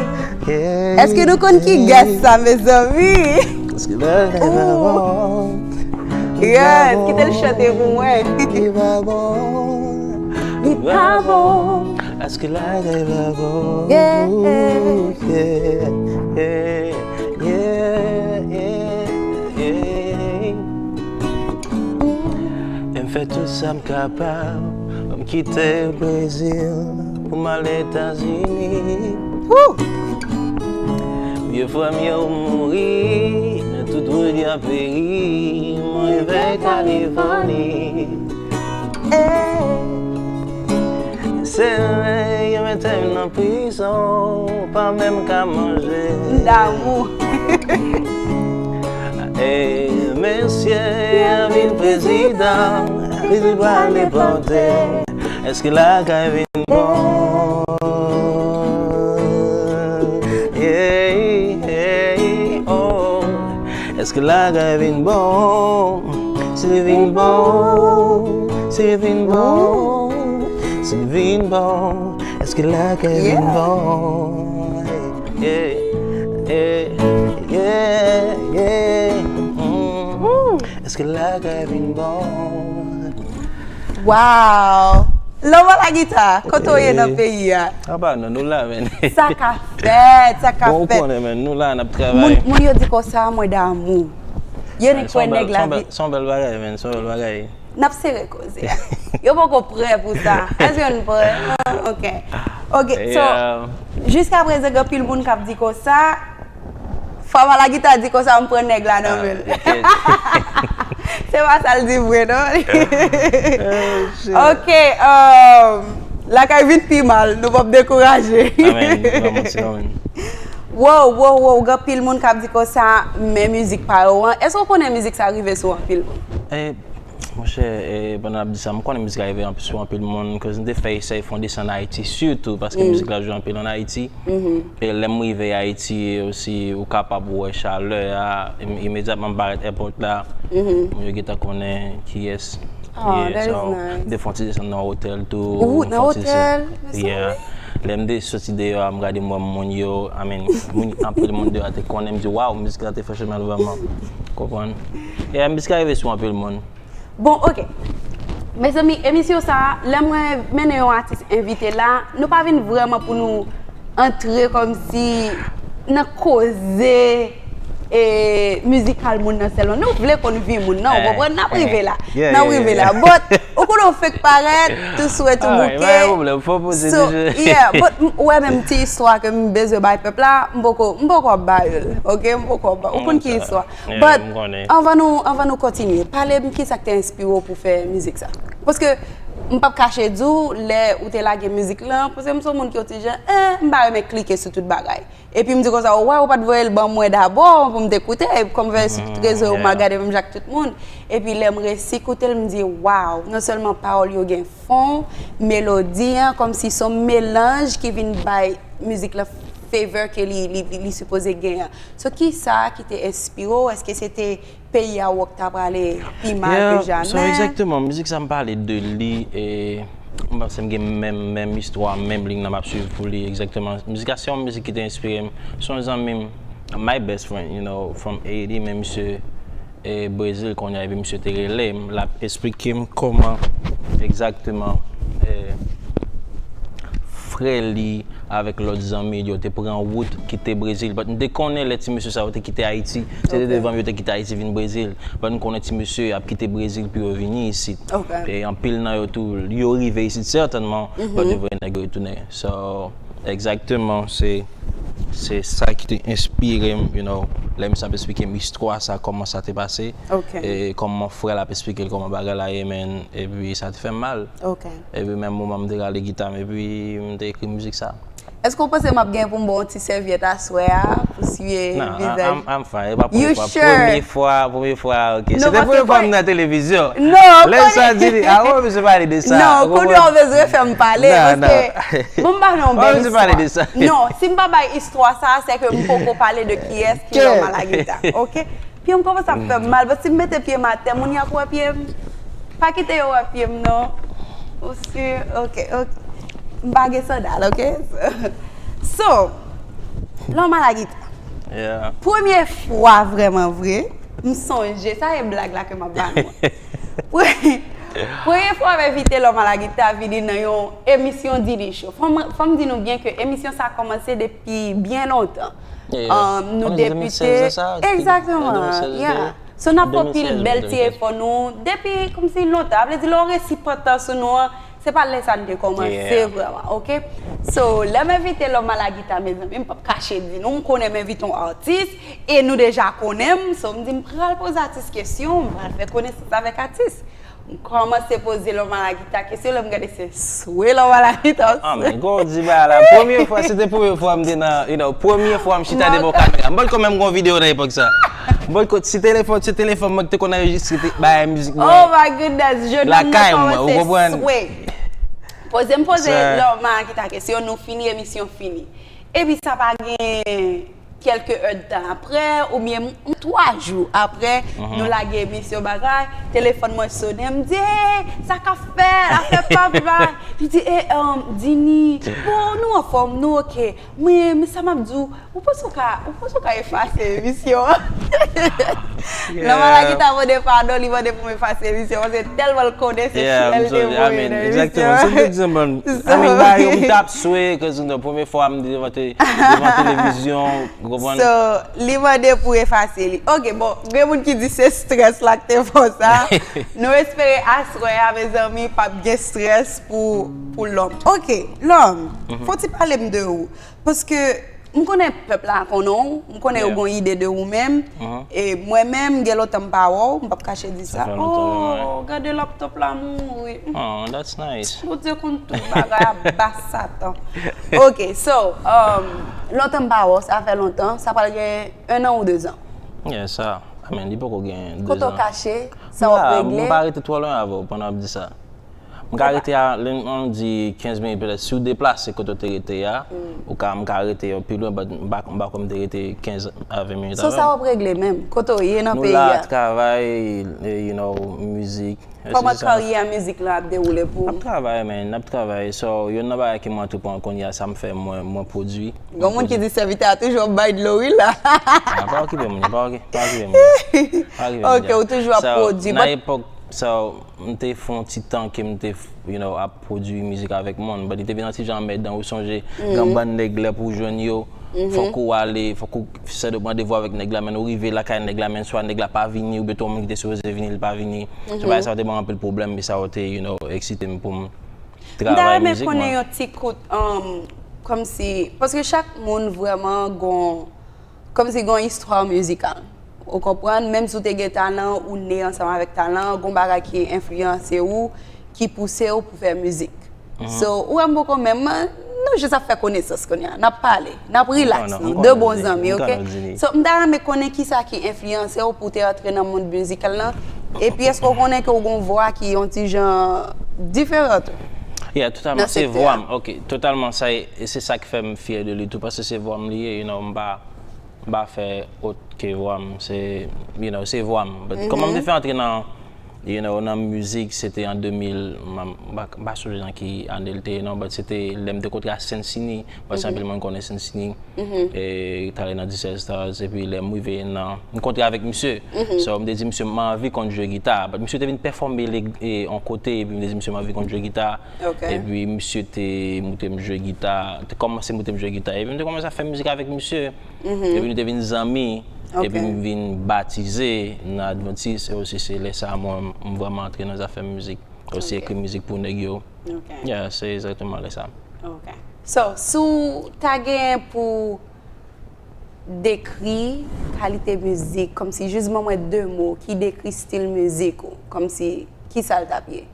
Yeah. Èske nou konn ki guest sa, mezanmi? Paske lakay pa bon. Yes, kite l chante pou mwen. Ki pa bon. Li pa bon. Paske lakay pa bon. Yeah. Yeah, yeah, yeah, yeah, yeah. E m fè tout sa m kapab, m kite Brezil pou m al Etazini. Woo! Vye frè m yo mouri, men tout wout y ap peri, mwen rive Kalifòni. Hey. Se yo mete m nan prizon, pa menm ka manje. Damou. E mesye a vin prezidan, li di pral depòte. Èske lakay vin bon? Yeah, yeah, oh. Èske lakay vin bon? Si li vin bon, si li vin bon, si li vin bon, èske lakay vin bon? Yeah, yeah, yeah, yeah. Mm. Èske lakay vin bon? Wow! Lanmò la gita, kote w ye nan peyi a? Anba non, nou la, men. Sa ka fèt, sa ka fèt. Bon, ou konnen, men, nou la, n ap travay. Moun, moun yo di konsa, mwen damou. Yo di kwè nèg la vi. Se yon bèl bagay, men, se yon bèl bagay. N ap sere koze a. Yo poko prè pou sa. Èske nou prè? Ah, ok. Ok, so, jiska prezan, gen anpil moun k ap di konsa, Fama la gita di konsa, m pran nèg la nan men l. Se pa sa l di vre, non? Ok, um, lakay vin pi mal, nou p ap dekouraje. Amen. Pa manti, non, men. Wow, wow, wow, gen anpil moun k ap di konsa, men mizik pa yo an. Èske w konnen mizik sa rive sou anpil moun? Eh, monchè, eh, pandan n ap di sa, m konnen mizik la rive anpil sou anpil moun, cause m te fè esèy fè yon desann Ayiti, sitou paske mizik la jwe anpil ann Ayiti. E lè m rive Ayiti osi, ou kapab wè chalè a, im-, imedyatman m parèt èpòt la, moun yo gentan konnen kiyès. Oh, that is nice. M te fè yon ti desann nan otèl tou. Ooh, nan otèl, yeah. Lè m te soti deyò a, m gade m wè moun yo, I mean, moun, anpil moun deyò a te konnen, m di, waw, mizik la te fè chemen l vrèman. Konprann? E mizik la rive sou anpil moun. Bon, ok. Mezanmi, emisyon sa a, lè mwen mennen yon atis envite la, nou pa vin vrèman pou nou antre kòmsi nan koze e mizikal moun nan sèlman. Nou vle konn vi moun nan, ou konprann? N ap rive la. N ap rive la. But, ou konnen w fenk parèt, tou swe, tou bouke. So, yeah, but ou wè menm ti istwa ke m bezwen bay pèp la, m poko, m poko ap ba yo l, ok? M poko ap ba, ou konn ki istwa. But, anvan nou, anvan nou kontinye, pale m kisa k te enspire w pou fè mizik sa. Paske, m p ap kache di w, lè ou te lage mizik lan, paske m se yon moun ki yon ti jan, eh, m pa renmen klike sou tout bagay. Epi m di konsa, why ou pa t voye l ban mwen dabò pou m te koute? Epi kòm m fè sou tout rezo yo, m al gade menm jan ak tout moun. Epi lè m resi koute l, m di, wow, non sèlman pawòl yo gen fon, melodi an, kòmsi se yon melanj ki vin bay mizik lan favor ke li, li, li, li sipoze gen an. So, kisa ki te enspire w? Èske se te peyi a ou t ap prale pi mal ke jamè? Yeah, so egzakteman, mizik sa m pale de li, e m panse m gen menm, menm istwa, menm liy nan m ap swiv pou li egzakteman. Mizik la se yon mizik ki te enspire m. Se yon zanmi m, my best friend, you know, from Haiti, men misye e Brezil kounye a, epi misye te rele m, l ap esplike m kòman egzakteman e frè li avèk lòt zanmi yo te pran wout kite Brezil. But m te konnen lè ti mesye sa yo te kite Ayiti, se te devan m yo te kite Ayiti vin Brezil. But m konnen ti mesye ap kite Brezil pou yo vini isit. E anpil nan yo tou, yo rive isit sètènman, but yo voye nèg yo retounen. So, egzakteman, se, se sa ki te enspire m, you know, lè misye ap esplike m istwa sa, kòman sa te pase, e kòman frè l ap esplike l kòman bagay la ye, man, epi sa te fè m mal. Epi menm moman m te rale gita m, epi m te ekri mizik sa. Èske w panse m ap gen pou m ba w yon ti sèvyèt aswè a pou siye vizaj? Nah, I'm, I'm fine. E pa premye fwa. Premye fwa, premye fwa, ok. Se te premye fwa m nan televizyon. Non, lè sa di li, ah, w pa bezwen pale de sa. Non, kounye a w bezwen fè m pale, paske bon, m pa nan yon bèl istwa. Non, si m pa bay istwa sa, se ke m poko pale de kiyès ki Lòm a la gita, ok? Pye m kòmanse ap fè m mal, but si m mete pye m atè, moun y ap wè pye m. Pa kite yo wè pye m, non. Ou si? Ok, ok. M pa gen sandal, ok? So, Lòm a la gita. Premye fwa, vrèman vre, m sonje, sa e blag la ke m ap ba nou an. Pre-, premye fwa m envite Lòm a la gita vini nan yon emisyon Didi Show. Fò m, fò m di nou byen ke emisyon sa kòmanse depi byen lontan. Um, nou debite. Egzakteman, yeah. So, n ap fè anpil bèl ti efò nou depi kòmsi lontan. A vle di, lè w resi pantan sou nou an, se pa lè sa n te kòmanse vrèman, ok? So, lè m envite Lòm a la gita, mezanmi, m p ap kache di nou, m konnen m envite yon atis, e nou deja konnen m, so, m di m pral poze atis kesyon, m pral fè konesans avèk atis. M kòmanse poze Lòm a la gita kesyon, lè m gade se swe Lòm a la gita. Ah, men gwo di bagay la. Premye fwa, se te premye fwa m te nan, you know, premye fwa m chita devan yon kamera. M pa t konn menm gen yon videyo nan epòk sa. M pa t konn, se telefòn, se telefòn mwen ki te konn anrejistre bagay mizik mwen. Oh my goodness, jodi a m kòmanse swe. Poze m poze Lòm a la gita kesyon, nou fini emisyon fini. Epi sa pa gen kèlke èdtan aprè, oubyen m, m, twa jou aprè, nou lage emisyon bagay, telefòn mwen sonnen, m di, "Hey, sa k ap fèt? Afè pa pi bay." Li di, "E, um, Dini, bon, nou anfòm, nou oke. Men, men sa m ap di w, ou panse w ka, ou panse w ka efase emisyon an?" Lòm a la gita mande padon, li mande pou m efase emisyon an, paske tèlman l konnen se fè l te voye nan emisyon an. Egzakteman, se m te di, man, I mean, ba yo, m t ap swe, 'cause, you know, premye fwa m devan te-, devan televizyon, ou konprann? So, li mande pou efase li. Ok, bon, gen moun ki di se strès la k te fè w sa. Nou espere aswè a, mezanmi, p ap gen strès pou, pou Lòm. Ok, Lòm, fò w ti pale m de ou. Paske m konnen pèp la konnen w, m konnen yo gen yon ide de ou menm. E mwen menm, gen lontan m pa wè w, m p ap kache di sa. Oh, gade laptop la mouri. Oh, that's nice. Bondye konn tout bagay a bas Satan. Ok, so, um, lontan m pa wè w, sa fè lontan, sa pral gen en an ou de zan. Yeah, sa, I mean, li poko gen de zan. Kote w kache, sa w ap regle? M pa rete twò lwen avè w pandan w ap di sa. M ka rete a, lè m di kenz minit petèt, si w deplase kote w te rete a, ou ka, m ka rete yon pi lwen, but m pa, m pa kwè m te rete kenz a ven minit avè w. So sa w ap regle menm? Kote w ye nan peyi a? Nou la ap travay, eh, you know, mizik. Kòman karyè mizik la ap dewoule pou ou? N ap travay, man, n ap travay. So, youn nan bagay ke mwen antreprann kounye a, sa m fè, mwen, mwen pwodui. Gen moun ki di sèvitè a toujou ap bay dlo, wi, la. Ah, pa okipe moun, pa okipe, pa okipe moun. Pa okipe moun. Ok, ou toujou ap pwodui, nan epòk So, m te fè yon ti tan ke m te, you know, ap pwodui mizik avèk moun. But li te vin yon ti jan anmèdan, ou sonje, gen bann nèg lè pou w jwenn yo, fòk ou ale, fòk ou sèt ou randevou avèk nèg la, men ou rive lakay nèg la, men swa nèg la pa vini, oubyen tou yon moun ki te sipoze vini, li pa vini. So, bagay sa yo te ban m anpil pwoblèm, men sa yo te, you know, eksite m pou m M ta travay renmen mizik konnen mwen. Yon ti kout, um, kòmsi, paske chak moun vrèman gon, kòmsi gon istwa mizikal. Ou konprann? Menm si w te gen talan, ou ne ansanm avèk talan, gon bagay ki enfliyanse ou, ki pouse w pou fè mizik. So, ou wè m poko menm, nou jis ap fè konesans kounye a. N ap pale, n ap relax, nou, de bon zanmi, ok? So, m ta renmen konnen kisa ki enfliyanse w pou w te antre nan mond mizikal lan. Epi, èske w konnen ke w gon vwa ki yon ti jan diferan tou? Yeah, totalman. Se vwa m. Ok, totalman. Sa, e se sa ki fè m fyè de li tou, paske se vwa m li ye, you know, m pa, m pa fè ot ke vwa m. Se, you know, se vwa m. But kòman m te fè antre nan, you know, nan mizik, se te an de mil, m, m pa, m pa sonje nan ki ane l te ye, non, but se te lè m te kontre a Sensini, paske anpil moun konnen Sensini. E, talè nan Disèt Stars, epi lè m rive nan, m kontre avèk misye. So, m te di misye, m anvi konn jwe gita. But misye te vin pèfòme leg-, e, yon kote, epi m te di misye, m anvi konn jwe gita. Epi misye te moute m jwe gita, te kòmanse moute m jwe gita. Epi m te kòmanse ap fè mizik avèk misye. Epi nou te vin zanmi. Epi m vin batize nan Adventist, e osi se lè sa mwen, m vrèman antre nan zafè mizik. Osi ekri mizik pou nèg yo. Yeah, se egzakteman lè sa. Ok. So, si w ta gen pou dekri kalite mizik, kòmsi jis ban mwen de mo ki dekri stil mizik ou, kòmsi kisa l t ap ye?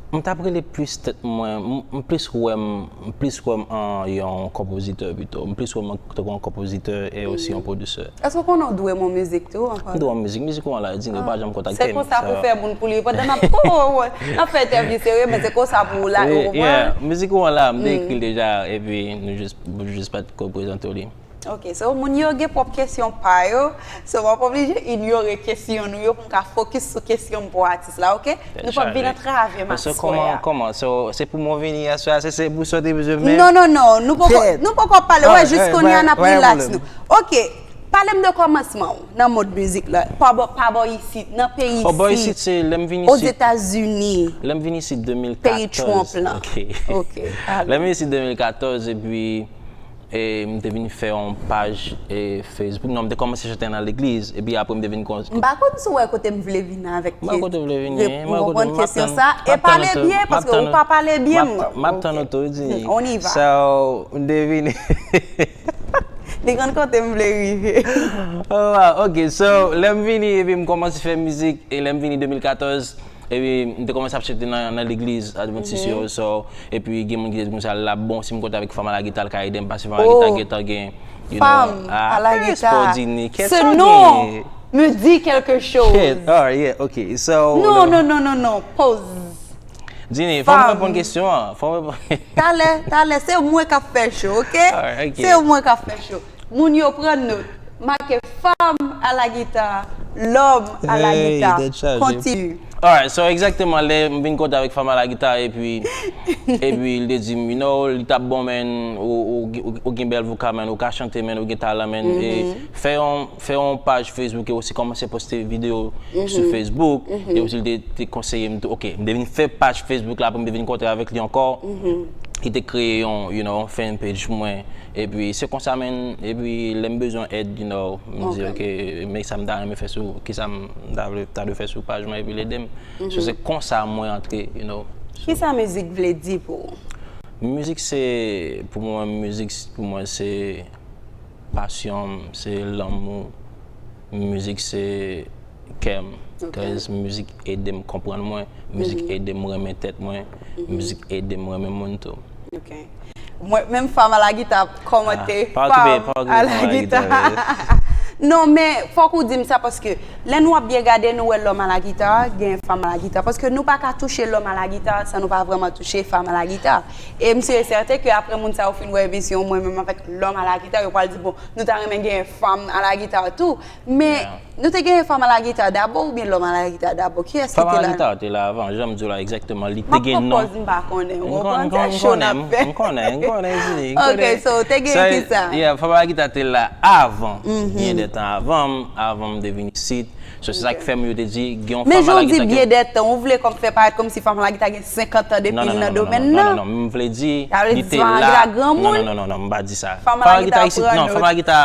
M t ap rele plis tèt mwen, m, m plis wè m, m plis wè m an yon konpozitè pito. M plis wè m tankou yon konpozitè e osi yon pwodisè. Èske w konnen w dwe m yon mizik tou ankò? M dwe w yon mizik, mizik ou an la, di nou, pa janm kontakte m. Se konsa pou fè moun pou li, pandan n ap, oh, oh, oh, n ap fè entèvyou serye, men se konsa pou ou la, ou konprann? Mizik ou an la, m te ekri l deja, epi nou jis, nou jis pa t ko prezante w li. Ok, so moun yo gen pwòp kesyon pa yo, so m ap oblije inyore kesyon nou yo pou m ka fokis sou kesyon m pou atis la, ok? Nou p ap vin antrave m aswè a. So, kòman, kòman? So, se pou mwen vini aswè a, se, se pou sa w te bezwen m? Non, non, non, nou poko, nou poko ap pale, wè, jis kounye a n ap relax nou. Ok, pale m de kòmansman w nan mond mizik la, pa bò, pa bò isit, nan peyi isit, Ozetazini, peyi Trump lan. Ok. Lè m vin isit de mil katòz, epi e, m te vin fè yon paj, e, Facebook. Non, m te kòmanse chante nan legliz, epi apre m te vin kon... M pa konn si w wè kote m vle vin avèk ke... M wè kote w vle vin, m wè kote m ap tann, m ap tann ou tou. E pale byen, paske ou pa pale byen, m ap tann ou tou, di. On y va. So, m te vin... Li konn kote m vle rive. Oh, wow, ok, so, lè m vini, epi m kòmanse fè mizik, e lè m vini de mil katòz, epi m te kòmanse ap chante nan, nan legliz Adventist yo, so, epi gen moun ki te di konsa, l ap bon, si m kontre avèk Fanm a la gita, l ka ede m, paske Fanm a la gita gentan gen, you know, Fanm a la gita, ce nom me dit quelque chose. Shit, alright, yeah, ok, so, non, non, non, non, non, pause. Dini, fò m reponn kesyon an, fò m reponn. Talè, talè, se mwen k ap fè cho, ok? Se mwen k ap fè cho. Moun yo pran not. Make Fanm a la gita, Lòm a la gita. Kontinye. Alright, so egzakteman, lè m vin kontre avèk Fanm a la gita, epi, epi l te di m, you know, li t ap bon, man, ou, ou, ou, ou gen bèl vokal, man, ou ka chante, man, ou gen talan, man, e fè yon, fè yon paj Facebook, e osi kòmanse poste videyo sou Facebook, e osi l te, te konseye m tou, ok, m te vin fè paj Facebook la, apre m te vin kontre avèk li ankò, li te kreye yon, you know, yon fan page pou mwen. Epi se konsa, man, epi lè m bezwen èd, you know, m di, ok, men sa m ta renmen fè sou, kisa m ta vle, ta dwe fè sou paj mwen, epi l ede m. So, se konsa mwen antre, you know. Kisa mizik vle di pou ou? Mizik se, pou mwen, mizik pou mwen se pasyon m, se lanmou. Mizik se kè m. Ok. Cause mizik ede m konprann mwen, mizik ede m renmen tèt mwen, mizik ede m renmen moun tou. Ok. Mwen, menm Fanm a la gita ap kòmante, Fanm a la gita. Non, men fòk ou di m sa, paske lè nou ap byen gade, nou wè Lòm a la gita, gen Fanm a la gita, paske nou pa ka touche Lòm a la gita san nou pa vrèman touche Fanm a la gita. E m si e sèten ke apre moun sa yo fin wè emisyon mwen menm avèk Lòm a la gita, yo pral di, bon, nou ta renmen gen Fanm a la gita tou. Men, nou te gen Fanm a la gita dabò oubyen Lòm a la gita dabò? Kiyès ki te la? Fanm a la gita te la avan, jan m di w la egzakteman, li te gen non. M ap pran pòz, m pa konnen, ou konprann, se cho n ap fè. M konnen, m konnen, m konnen, m konnen. Ok, so, te gen kisa? Yeah, Fanm a la gita te la avan, gen de tan avan m, avan m te vin isit. So, se sa k fè m yo te di, gen yon fanm a la gita ki. Men jan w di byen dètan, ou vle kòm fè parèt kòmsi fanm a la gita gen senkant tan depi l nan domèn nan. Non, non, non, non, non, non, non, non, non, m vle di, li te la. Sa vle di, fanm a la gita gen gran moun. Non, non, non, non, non, m pa di sa. Fanm a la gita isit, non, fanm a la gita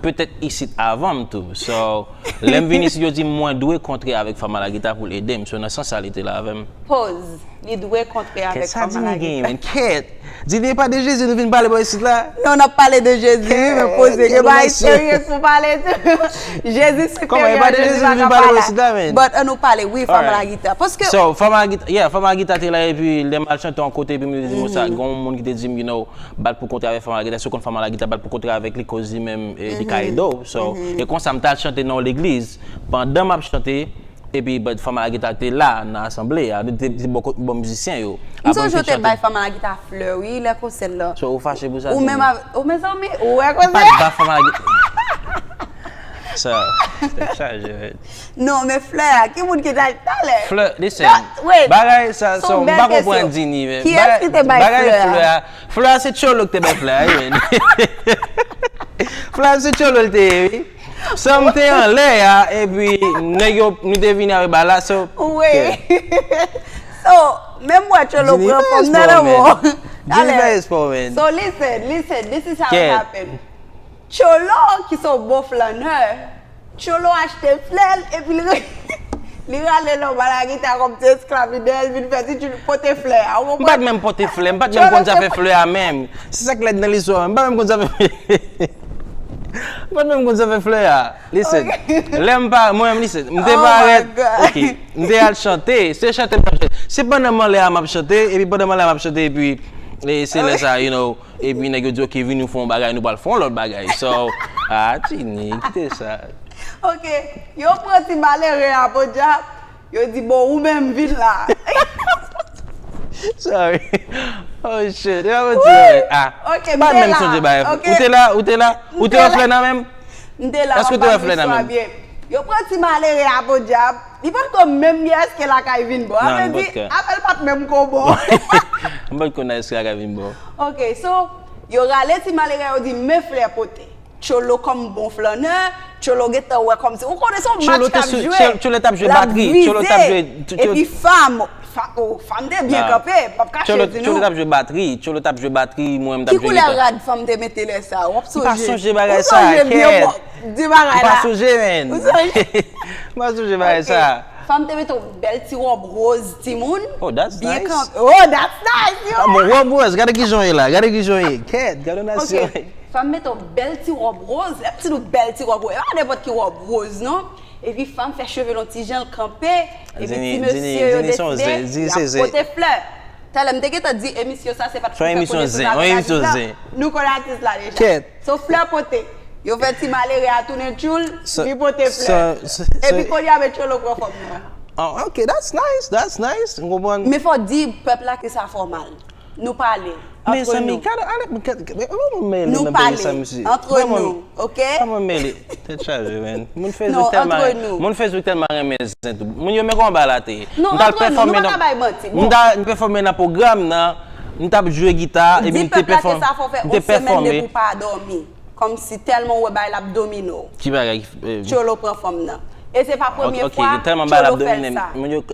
petèt isit avan m tou. So, lè m vin isit, yo di mwen dwe kontre avèk fanm a la gita pou l ede m. So, nan sans sa, li te la avè m. Pause. Li dwe kontre avèk fanm a la gita. Kèt, sa Dini genyen, men? Kèt! Dini, e pa de Jezi nou vin pale bò isit la? Non, n ap pale de Jezi, wi, men poze. Gen bagay serye pou pale tou. Jezi siperyè, Jezi pa ka pale. But ann nou pale, wi, fanm a la gita. Paske. So, fanm a la gita, yeah, fanm a la gita te la, epi lè m al chante yon kote, epi m te di, bon, sa, gen yon moun ki te di m, you know, bat pou kontre avèk fanm a la gita. Si w konn fanm a la gita, bat pou kontre avèk li, koz li menm, eh, li ka ede w. So, e konsa, m t al chante nan yon legliz. Pandan m ap chante, epi, but, fanm a la gita te la nan asanble a, li te, te bò kot, bò mizisyen yo. M sonje w te bay fanm a la gita flè, wi, lè konsèt la. So, ou fache pou sa, Dini? Ou menm avè, ou mezanmi, ou wè koze a? M pa t ba fanm a la gita. Sa, tèt chaje, men. Non, men flè a, ki moun ki ta talè? Flè, listen. Bagay sa, so, m pa konprann Dini, men. Kiyès ki te bay flè a? Flè a, se Tcholo ki te bay flè a, wi, men. Flè a, se Tcholo l te ye, wi. So, m te anlè a, epi nèg yo, nou te vini avè bal la, so. Wi. So, menm wè Tcholo pran fanm nan nan men. Dini fè espò, man. So, listen, listen, this is how it happen. Tcholo, ki se yon bon flannè, Tcholo achte flè l, epi li, li rale lòm a la gita kòm ti esklav, li dèyè l vin fè ti Tcholo pote flè a, ou konprann? M pa t menm pote flè, m pa t menm konn zafè flè a menm. Se sa k lèd nan listwa, m pa menm konn zafè flè. M pa t menm konn zafè flè a. Listen, lè m pa, mwen menm, listen, m te parèt, ok, m te al chante, se chante m t ap chante. Se pandan m anlè a m ap chante, epi pandan m anlè a m ap chante, epi, e, se lè sa, you know, epi nèg yo di, ok, vin nou fè yon bagay, nou pral fè yon lòt bagay. So, ah, Dini, kite sa. Ok, yo pran ti malere a podyab, yo di, bon, ou menm vin la. Sorry. Oh shit. Yo ap di, ah. Ok, m pa menm sonje bagay. Ou te la, ou te la, ou te wè flè nan men m? M te la, m ap ba nou istwa byen. Yo pran ti malere a podyab. Li pa t ko menm byen èske lakay vin bò. Sa vle di, afè l pa t menm ko bò. M pa t konn èske lakay vin bò. Ok, so, yo rale ti malere a, yo di, men flè pote. Tcholo kòm bon flannè, Tcholo gentan wè kòmsi, ou konnen se yon match k ap jwe, Tcholo te sou, Tcholo, Tcholo t ap jwe, Tcholo t ap jwe, epi fanm, fanm te byen kanpe, m p ap kache di nou. Tcholo t ap jwe batri, Tcholo t ap jwe batri, mwen m t ap jwe gita. Ki koulè rad fanm te mete lè sa? W ap sonje? M pa sonje bagay sa, kèt. Di bagay la. M pa sonje, man. M pa sonje bagay sa. Fanm te mete yon bèl ti wòb woz timoun. Oh, that's nice. Byen kanpe. Oh, that's nice, yo. Ah, bon, wòb woz, gade kijan w ye la, gade kijan w ye. Kèt, gade nasyon. Ok. Fanm mete yon bèl ti wòb woz. Lè m di nou bèl ti wòb woz, e pa nenpòt ki wòb woz, non. Epi fanm fè cheve l yon ti jan, l kanpe. Epi ti mesye yo deside, y ap pote flè. Talè, m te gentan di emisyon sa, se pa t pou fè konesans avèk atis la. Nou konnen atis la deja. Kèt. So, flè pote. Yo fè ti malere a tounen tchoul, li pote flè. Epi kounye a, men Tcholo pran fanm nan. Oh, ok, that's nice, that's nice. M konprann. Men fò w di pèp la ke sa fè w mal. Nou pale, antre nou. Mezanmi, gade, ale, gade, gade, mwen mele nan peyi sa, mesye. Nou pale, antre nou, ok? Mwen mele. Tèt chaje, man. Moun Facebook tèlman, moun Facebook tèlman renmen zen tou. Moun yo men kòman bagay la te ye. Non, antre nou, nou pa ka bay manti. M t al pèfòme nan pwogram nan, m t ap jwe gita, epi m te pèfòme. Di pèp la ke sa fè w fè yon semèn depi w pa dòmi. Kòmsi tèlman w wè bagay la ap domine w. Ki bagay ki, eh, Tcholo pran fanm nan. E se pa premye fwa Tcholo fè l sa. Moun yo tèlman bagay la ap domine m,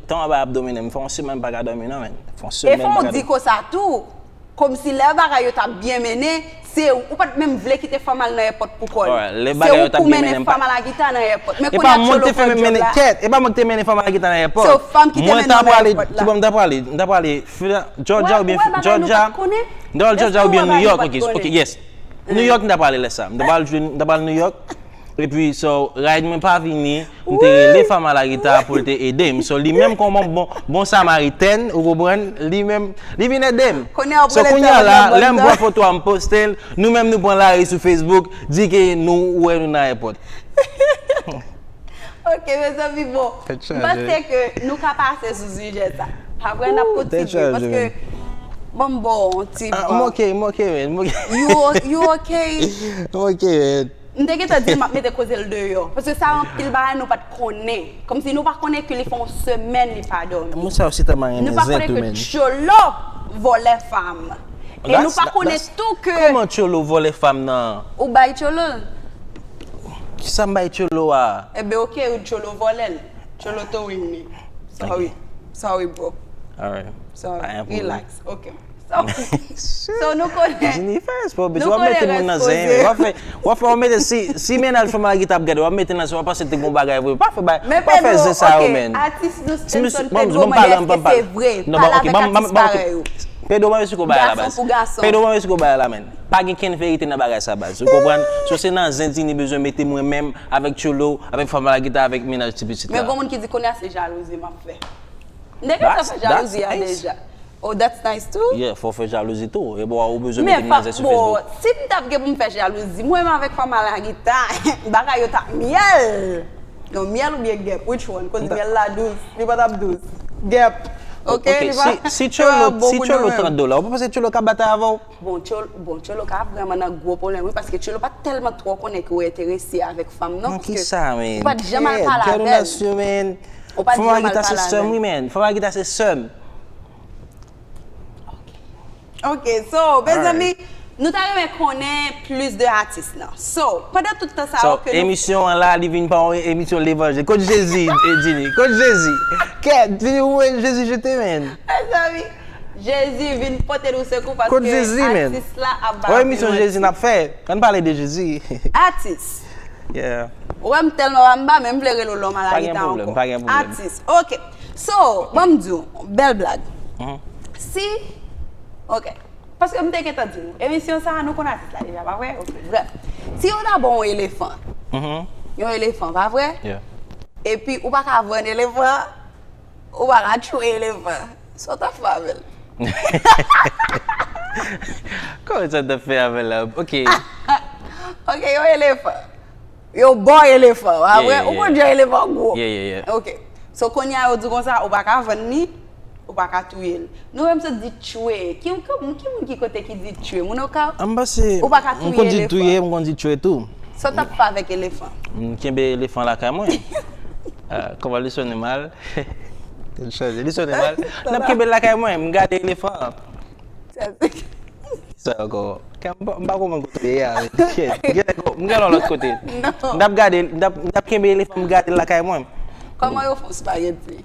tèlman bagay la ap domine m, m fè yon semèn m pa ka dòmi non, man. Fè yon semèn m pa ka dòmi. E fò w di konsa tou, kòmsi lè bagay yo t ap byen mennen, se ou, ou pa t menm vle kite fanm al nan èpòt pou kò l. Se ou k pou mennen fanm a la gita nan èpòt. Men kounye a Tcholo pran djòb la. Kèt, e pa mwen ki te mennen fanm a la gita nan èpòt. Se fanm ki te mennen l nan èpòt la. Mwen t ap prale, ki bò m t ap prale? M t ap prale Georgia oubyen Georgia. M t ap prale Georgia oubyen New York, ok, ok, yes. New York, m t ap prale lè sa. M t ap al jwe, m t ap al New York. Epi, so, ride mwen pa vini, m te rele fanm a la gita pou l te ede m. So, li menm kòm yon bon, bon samariten, ou konprann? Li menm, li vin ede m. So, kounye a la, lè m pran foto a, m poste l, nou menm nou pran lari sou Facebook, di ke nou wè nou nan èpòt. Ok, mezanmi, bon. M panse ke nou ka pase sou sijè sa. Apre, n ap kontinye, paske, bon, m ba w yon ti van. Ah, m ok, m ok, man, m ok. You o-, you ok? M ok, man. M te gentan di l m ap mete koze l deyò. Paske sa anpil bagay nou pa t konnen. Kòmsi nou pa konnen ke li fè yon semèn li pa dòmi. Moun sa yo se tèlman renmen zen tou, man. Nou pa konnen ke Tcholo vòlè fanm. E nou pa konnen tou ke. Kòman Tcholo vòlè fanm nan? Ou bay Tcholo l? Kisa m bay Tcholo a? Enben, ok, Tcholo vòlè l. Tcholo towing li. Sorry. Sorry, bro. Alright. Sorry. Pa gen pwoblèm. Relax. Ok. So, so nou konnen. Jennifer, se pa oblije. W ap mete moun nan zen. W ap fè, w ap fè, w ap mete, si, si mennaj Fanm Malagita ap gade, w ap mete nan zen, w ap panse te gon bagay vre. Pa fè bay, pa fè zen sa yo, men. Atis nou Stenson Pedro, mande èske se vre? Pale avèk atis parèy ou. Pedro, mwen, si ko bagay la, baz. Gason pou gason. Pedro, mwen, si ko bagay la, men. Pa gen kenn verite nan bagay sa, baz. Ou konprann? So, se nan zen Dini bezwen mete mwen menm avèk Tcholo, avèk Fanm Malagita, avèk mennaj ti pitit la. Men gon moun ki di kounye a se jalouzi m ap fè. M te gentan fè jalouzi a deja. Oh, that's nice too. Yeah, fò fè jalouzi tou. E bò ou bezwen mete m nan zè sou Facebook. Si m t ap gen pou m fè jalouzi, mwen menm avèk Fanm Malagita, bagay yo t ap myèl. Non, myèl oubyen gèp? Which one? Koz myèl la dous, li pa t ap dous. Gèp. Ok, li pa. Si, si Tcholo, si Tcholo tande w la, ou pa panse Tcholo ka batay avè w? Bon, Tcholo, bon, Tcholo ka vrèman nan gwo pwoblèm, wi, paske Tcholo pa t tèlman twò konnen ke w enterese avèk fanm, non, paske ou pa t janm al pale avè l. Ou pa t janm al pale avè l. Fanm Malagita se sè m, wi, man. Fanm Malagita se sè m. Ok, so, mezanmi, nou ta renmen konnen plis de atis lan. So, pandan tout tan sa yo ke nou. So, emisyon an la, li vin pa yon emisyon levanjil. Kot Jezi, Dini? Kot Jezi? Kèt, vini ou wè Jezi jete, man. Mezanmi, Jezi vin pote nou sekou paske atis la ap bay yon emisyon Jezi n ap fè. Ann pale de Jezi. Atis. Yeah. Ou wè m tèlman anba, men m vle rele w lòm a la gita ankò. Pa gen pwoblèm, pa gen pwoblèm. Atis. Ok. So, ban m di w, bèl blag. Si, ok. Paske m te gentan di nou, emisyon sa a, nou konn atis la deja, pa vre? Ok, brèf. Si yo ta ba w yon elefan, yon elefan, pa vre? Epi ou pa ka vann elefan an, ou pa ka tchwe elefan an, sa w t ap fè avè l? Kòman sa w t ap fè avè l la? Ok. Ok, yon elefan. Yo ba w elefan, pa vre? Ou konn jan elefan gwo. Ok. So, kounye a yo di w konsa, ou pa ka vann li, ou pa ka touye l. Nou menm sot di tchwe. Ki, ki, ki moun ki kote ki di tchwe? Moun yo ka. Ou pa ka touye elefan. M konn di touye, m konn di tchwe tou. Sa w t ap fè avèk elefan? M kenbe elefan lakay mwen. Ah, kòman li sonnen mal? Li sonnen mal. N ap kenbe l lakay mwen, m gade elefan an. Sa ankò. Kè m pa, m pa konprann kote w ye a, men. M gen lè, m gen lè lòt kote. Non. M t ap gade, m t ap, m t ap kenbe elefan, m gade l lakay mwen. Kòman yo fè yon spaghetti?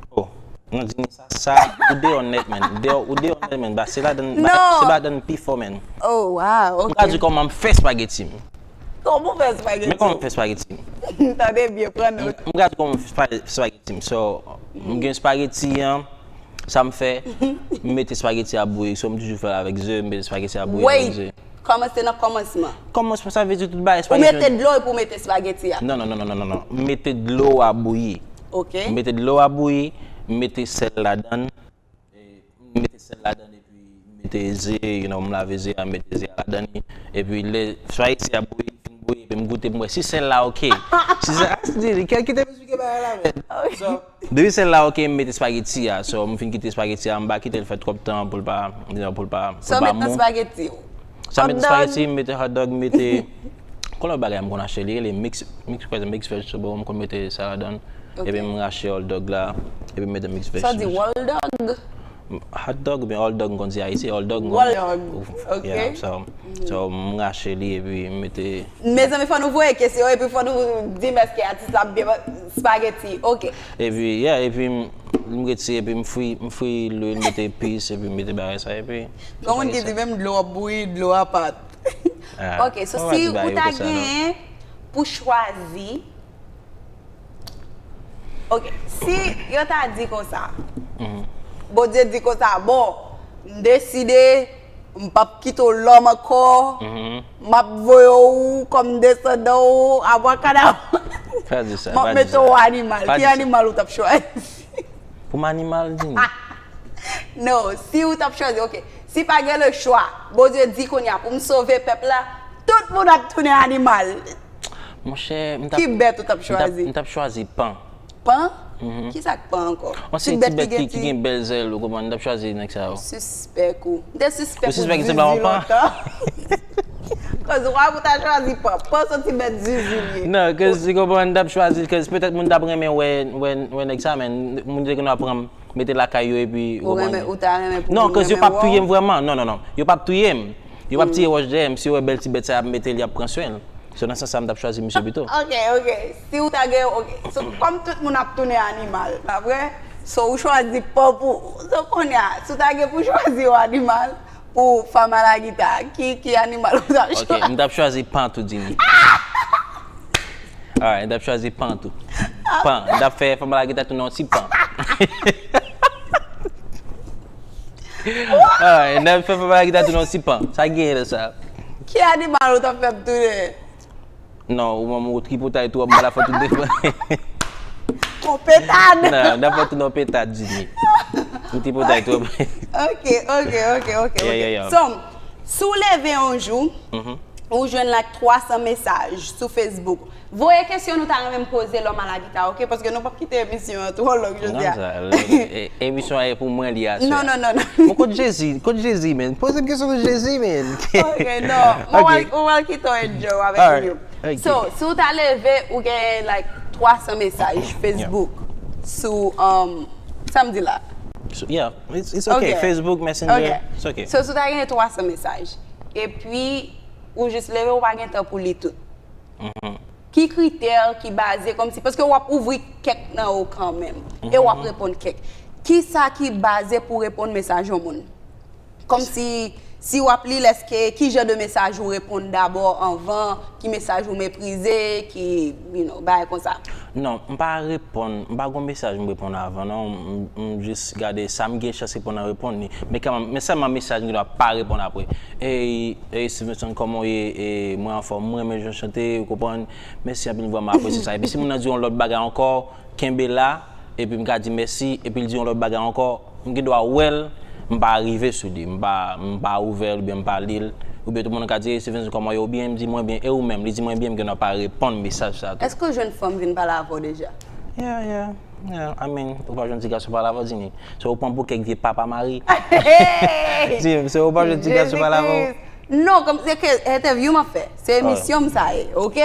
Oh, nan Dini sa, sa, ou deyò nèt, man. Deyò, ou deyò nèt, man. Ba, se ladan, ba, se ladan pi fò, man. Oh, wow, ok. M ka di w kòman m fè spaghetti m. Kòman w fè spaghetti? Men kòman m fè spaghetti m. Tande byen, pran nòt. M ka di w kòman m fè spaghetti m. So, m gen spaghetti an. Sa m fè, m mete spageti a bouyi. So, m toujou fè l avèk ze, m mete spageti a bouyi avèk ze. Wait! Kòmanse nan kòmansman. Kòmansman, sa vle di tout bagay spageti. Ou mete dlo epi w mete spageti a? Non, non, non, non, non, non. M mete dlo a bouyi. Ok. M mete dlo a bouyi, m mete sèl ladan l. E, m mete sèl ladan l epi m mete ze, you know, m lave ze a, m mete ze a ladan li. Epi lè spageti a bouyi, fin bouyi, epi m goute pou m wè si sèl la ok. Si sèl, ah, di, kèl ki te m esplike bagay la, men. So, depi sèl la ok, m mete spageti a. So, m fin kite spageti a, m pa kite l fè twòp tan pou l pa, pou l pa, pou l pa mou. Sa w met nan spageti w? Sa m met nan spageti, m mete hotdog, m mete, kon lòt bagay m konn achte, li rele mix, mix, mix vegetable, m konn mete sa ladan l. Ok. Epi m rache hotdog la, epi m mete mix vegetable. Sa w di, hotdog? Hotdog oubyen hotdog, m konn di Ayiti, hotdog, m konn. Hotdog, ok. Yeah, so, so, m rache li epi m mete. Mezanmi, fò nou voye kesyon, epi fò nou di m èske atis la ap byen spageti, ok. Epi, yeah, epi m, m retire, epi m fri, m fri lwil, mete epis, epi m mete bagay sa, epi. Gon moun ki di menm dlo ap bouyi, dlo a pa t. Ah, ok, so si ou ta genyen pou chwazi, ok, si yo ta di konsa, Bondye di konsa, bon, m deside, m p ap kite w lòm ankò, m ap voye w kòm desandan w, abrakadabra, m ap mete w animal. Ki animal ou t ap chwazi? Pou m animal, Dini? Non, si ou t ap chwazi, ok. Si pa gen le chwa, Bondye di kounye a pou m sove pèp la, tout moun ap tounen animal. Monchè, m t ap. Ki bèt ou t ap chwazi? M t ap chwazi pan. Pan? Kisa k pan ankò? Yon seri ti bèt ki gen bèl zèl, ou konprann, m t ap chwazi nèg sa yo. Sispèk ou. M te sispèk ou zizi lontan. Cause why ou ta chwazi pan? Pan se yon ti bèt zizi li ye. Non, cause, ou konprann, m t ap chwazi, cause petèt moun t ap renmen wè, wè, wè nèg sa, men moun te konn ap pran m mete lakay yo epi ou konprann. Ou renmen, ou ta renmen pou moun renmen wè w? Non, cause yo p ap touye m vrèman. Non, non, non. Yo p ap touye m. Yo p ap tire wòch dèyè m. Si yo wè bèl ti bèt sa, y ap mete l, y ap pran swen l. So, nan sans sa, m t ap chwazi misye pito. Ok, ok. Si ou ta gen, ok. So, kòm tout moun ap tounen animal, pa vre? So, ou chwazi pan pou ou. So, kounye a, si ou ta gen pou chwazi yon animal pou Fanm a la gita, ki, ki animal ou ta Ok, chwazi? M t ap chwazi pan tou, Djimi. Alright, m t ap chwazi pan tou. Pan. M t ap fè Fanm a la gita tounen yon ti pan. Alright, m t ap fè Fanm a la gita tounen yon ti pan. Sa genyen nan sa? Ki animal ou ta fè m tounen? Non, ou menm ou tripotay twòp, m pa la fè tout defann. Yon petad! Non, m t ap fè tounen yon petad, Djimi. Ou tripotay twòp. Ok, ok, ok, ok, ok. Yeah, yeah, yeah. So, si w leve yon jou, ou jwenn like twa san mesaj sou Facebook. Voye kesyon nou ta renmen m poze Lòm a la gita, ok? Paske nou p ap kite emisyon an twò long jodi a. Non, sa, e- e- emisyon an e pou mwen li a. Non, non, non, non. Bon, kot Jezi? Kot Jezi, man? Poze m kesyon sou Jezi, man. Ok, non. Mwen pral kite w enjoy avèk Alright. yo. Ok. So, si w ta leve, ou gen like twa san mesaj Facebook sou um, sa m di la. So, yeah, it's, it's okay. Ok. Facebook, Messenger, Ok. It's okay. So, si w ta gen twa san mesaj, epi ou jis leve, ou pa gen tan pou li tout. Ki kritè ki baze kòmsi, paske w ap ouvri kèk nan yo kanmenm, e w ap reponn kèk. Kisa ki baze pou reponn mesaj yon moun? Kòmsi, si w ap li l, èske ki jan de mesaj ou reponn dabò anvan, ki mesaj ou meprize, ki, you know, bagay konsa? Non, m pa reponn, m pa gon mesaj m reponn avan, non. M, m jis gade sa m gen chans reponn an, reponn li. Men kanmenm, men sèlman mesaj m gen dwa pa reponn apre. Ey, ey, Stevenson, kòman w ye? E, mwen anfòm, mwen renmen jan w chante, ou konprann? Mèsi anpil, m vrèman apresye sa. Epi si moun nan di yon lòt bagay ankò, kenbe la, epi m ka di mèsi, epi l di yon lòt bagay ankò, m gen dwa wè l, m pa rive sou li, m pa, m pa ouvè l, oubyen m pa li l, oubyen tout moun ka di, "Ey, Stevenson, kòman w ye? Ou byen?" M di, "Mwen byen, e ou menm?" Li di, "Mwen byen," m gen dwa pa reponn mesaj sa tou. Èske w jwenn fanm vin pale avè w deja? Yeah, yeah, yeah. I mean, ou pa jwenn ti gason pale avè w, Djimi. So, ou pran bouke vye papa mari. Djimi, so, ou pa jwenn ti gason pale avè w. Non, kòm se ke entèvyou m ap fè. Se emisyon m sa ye, ok?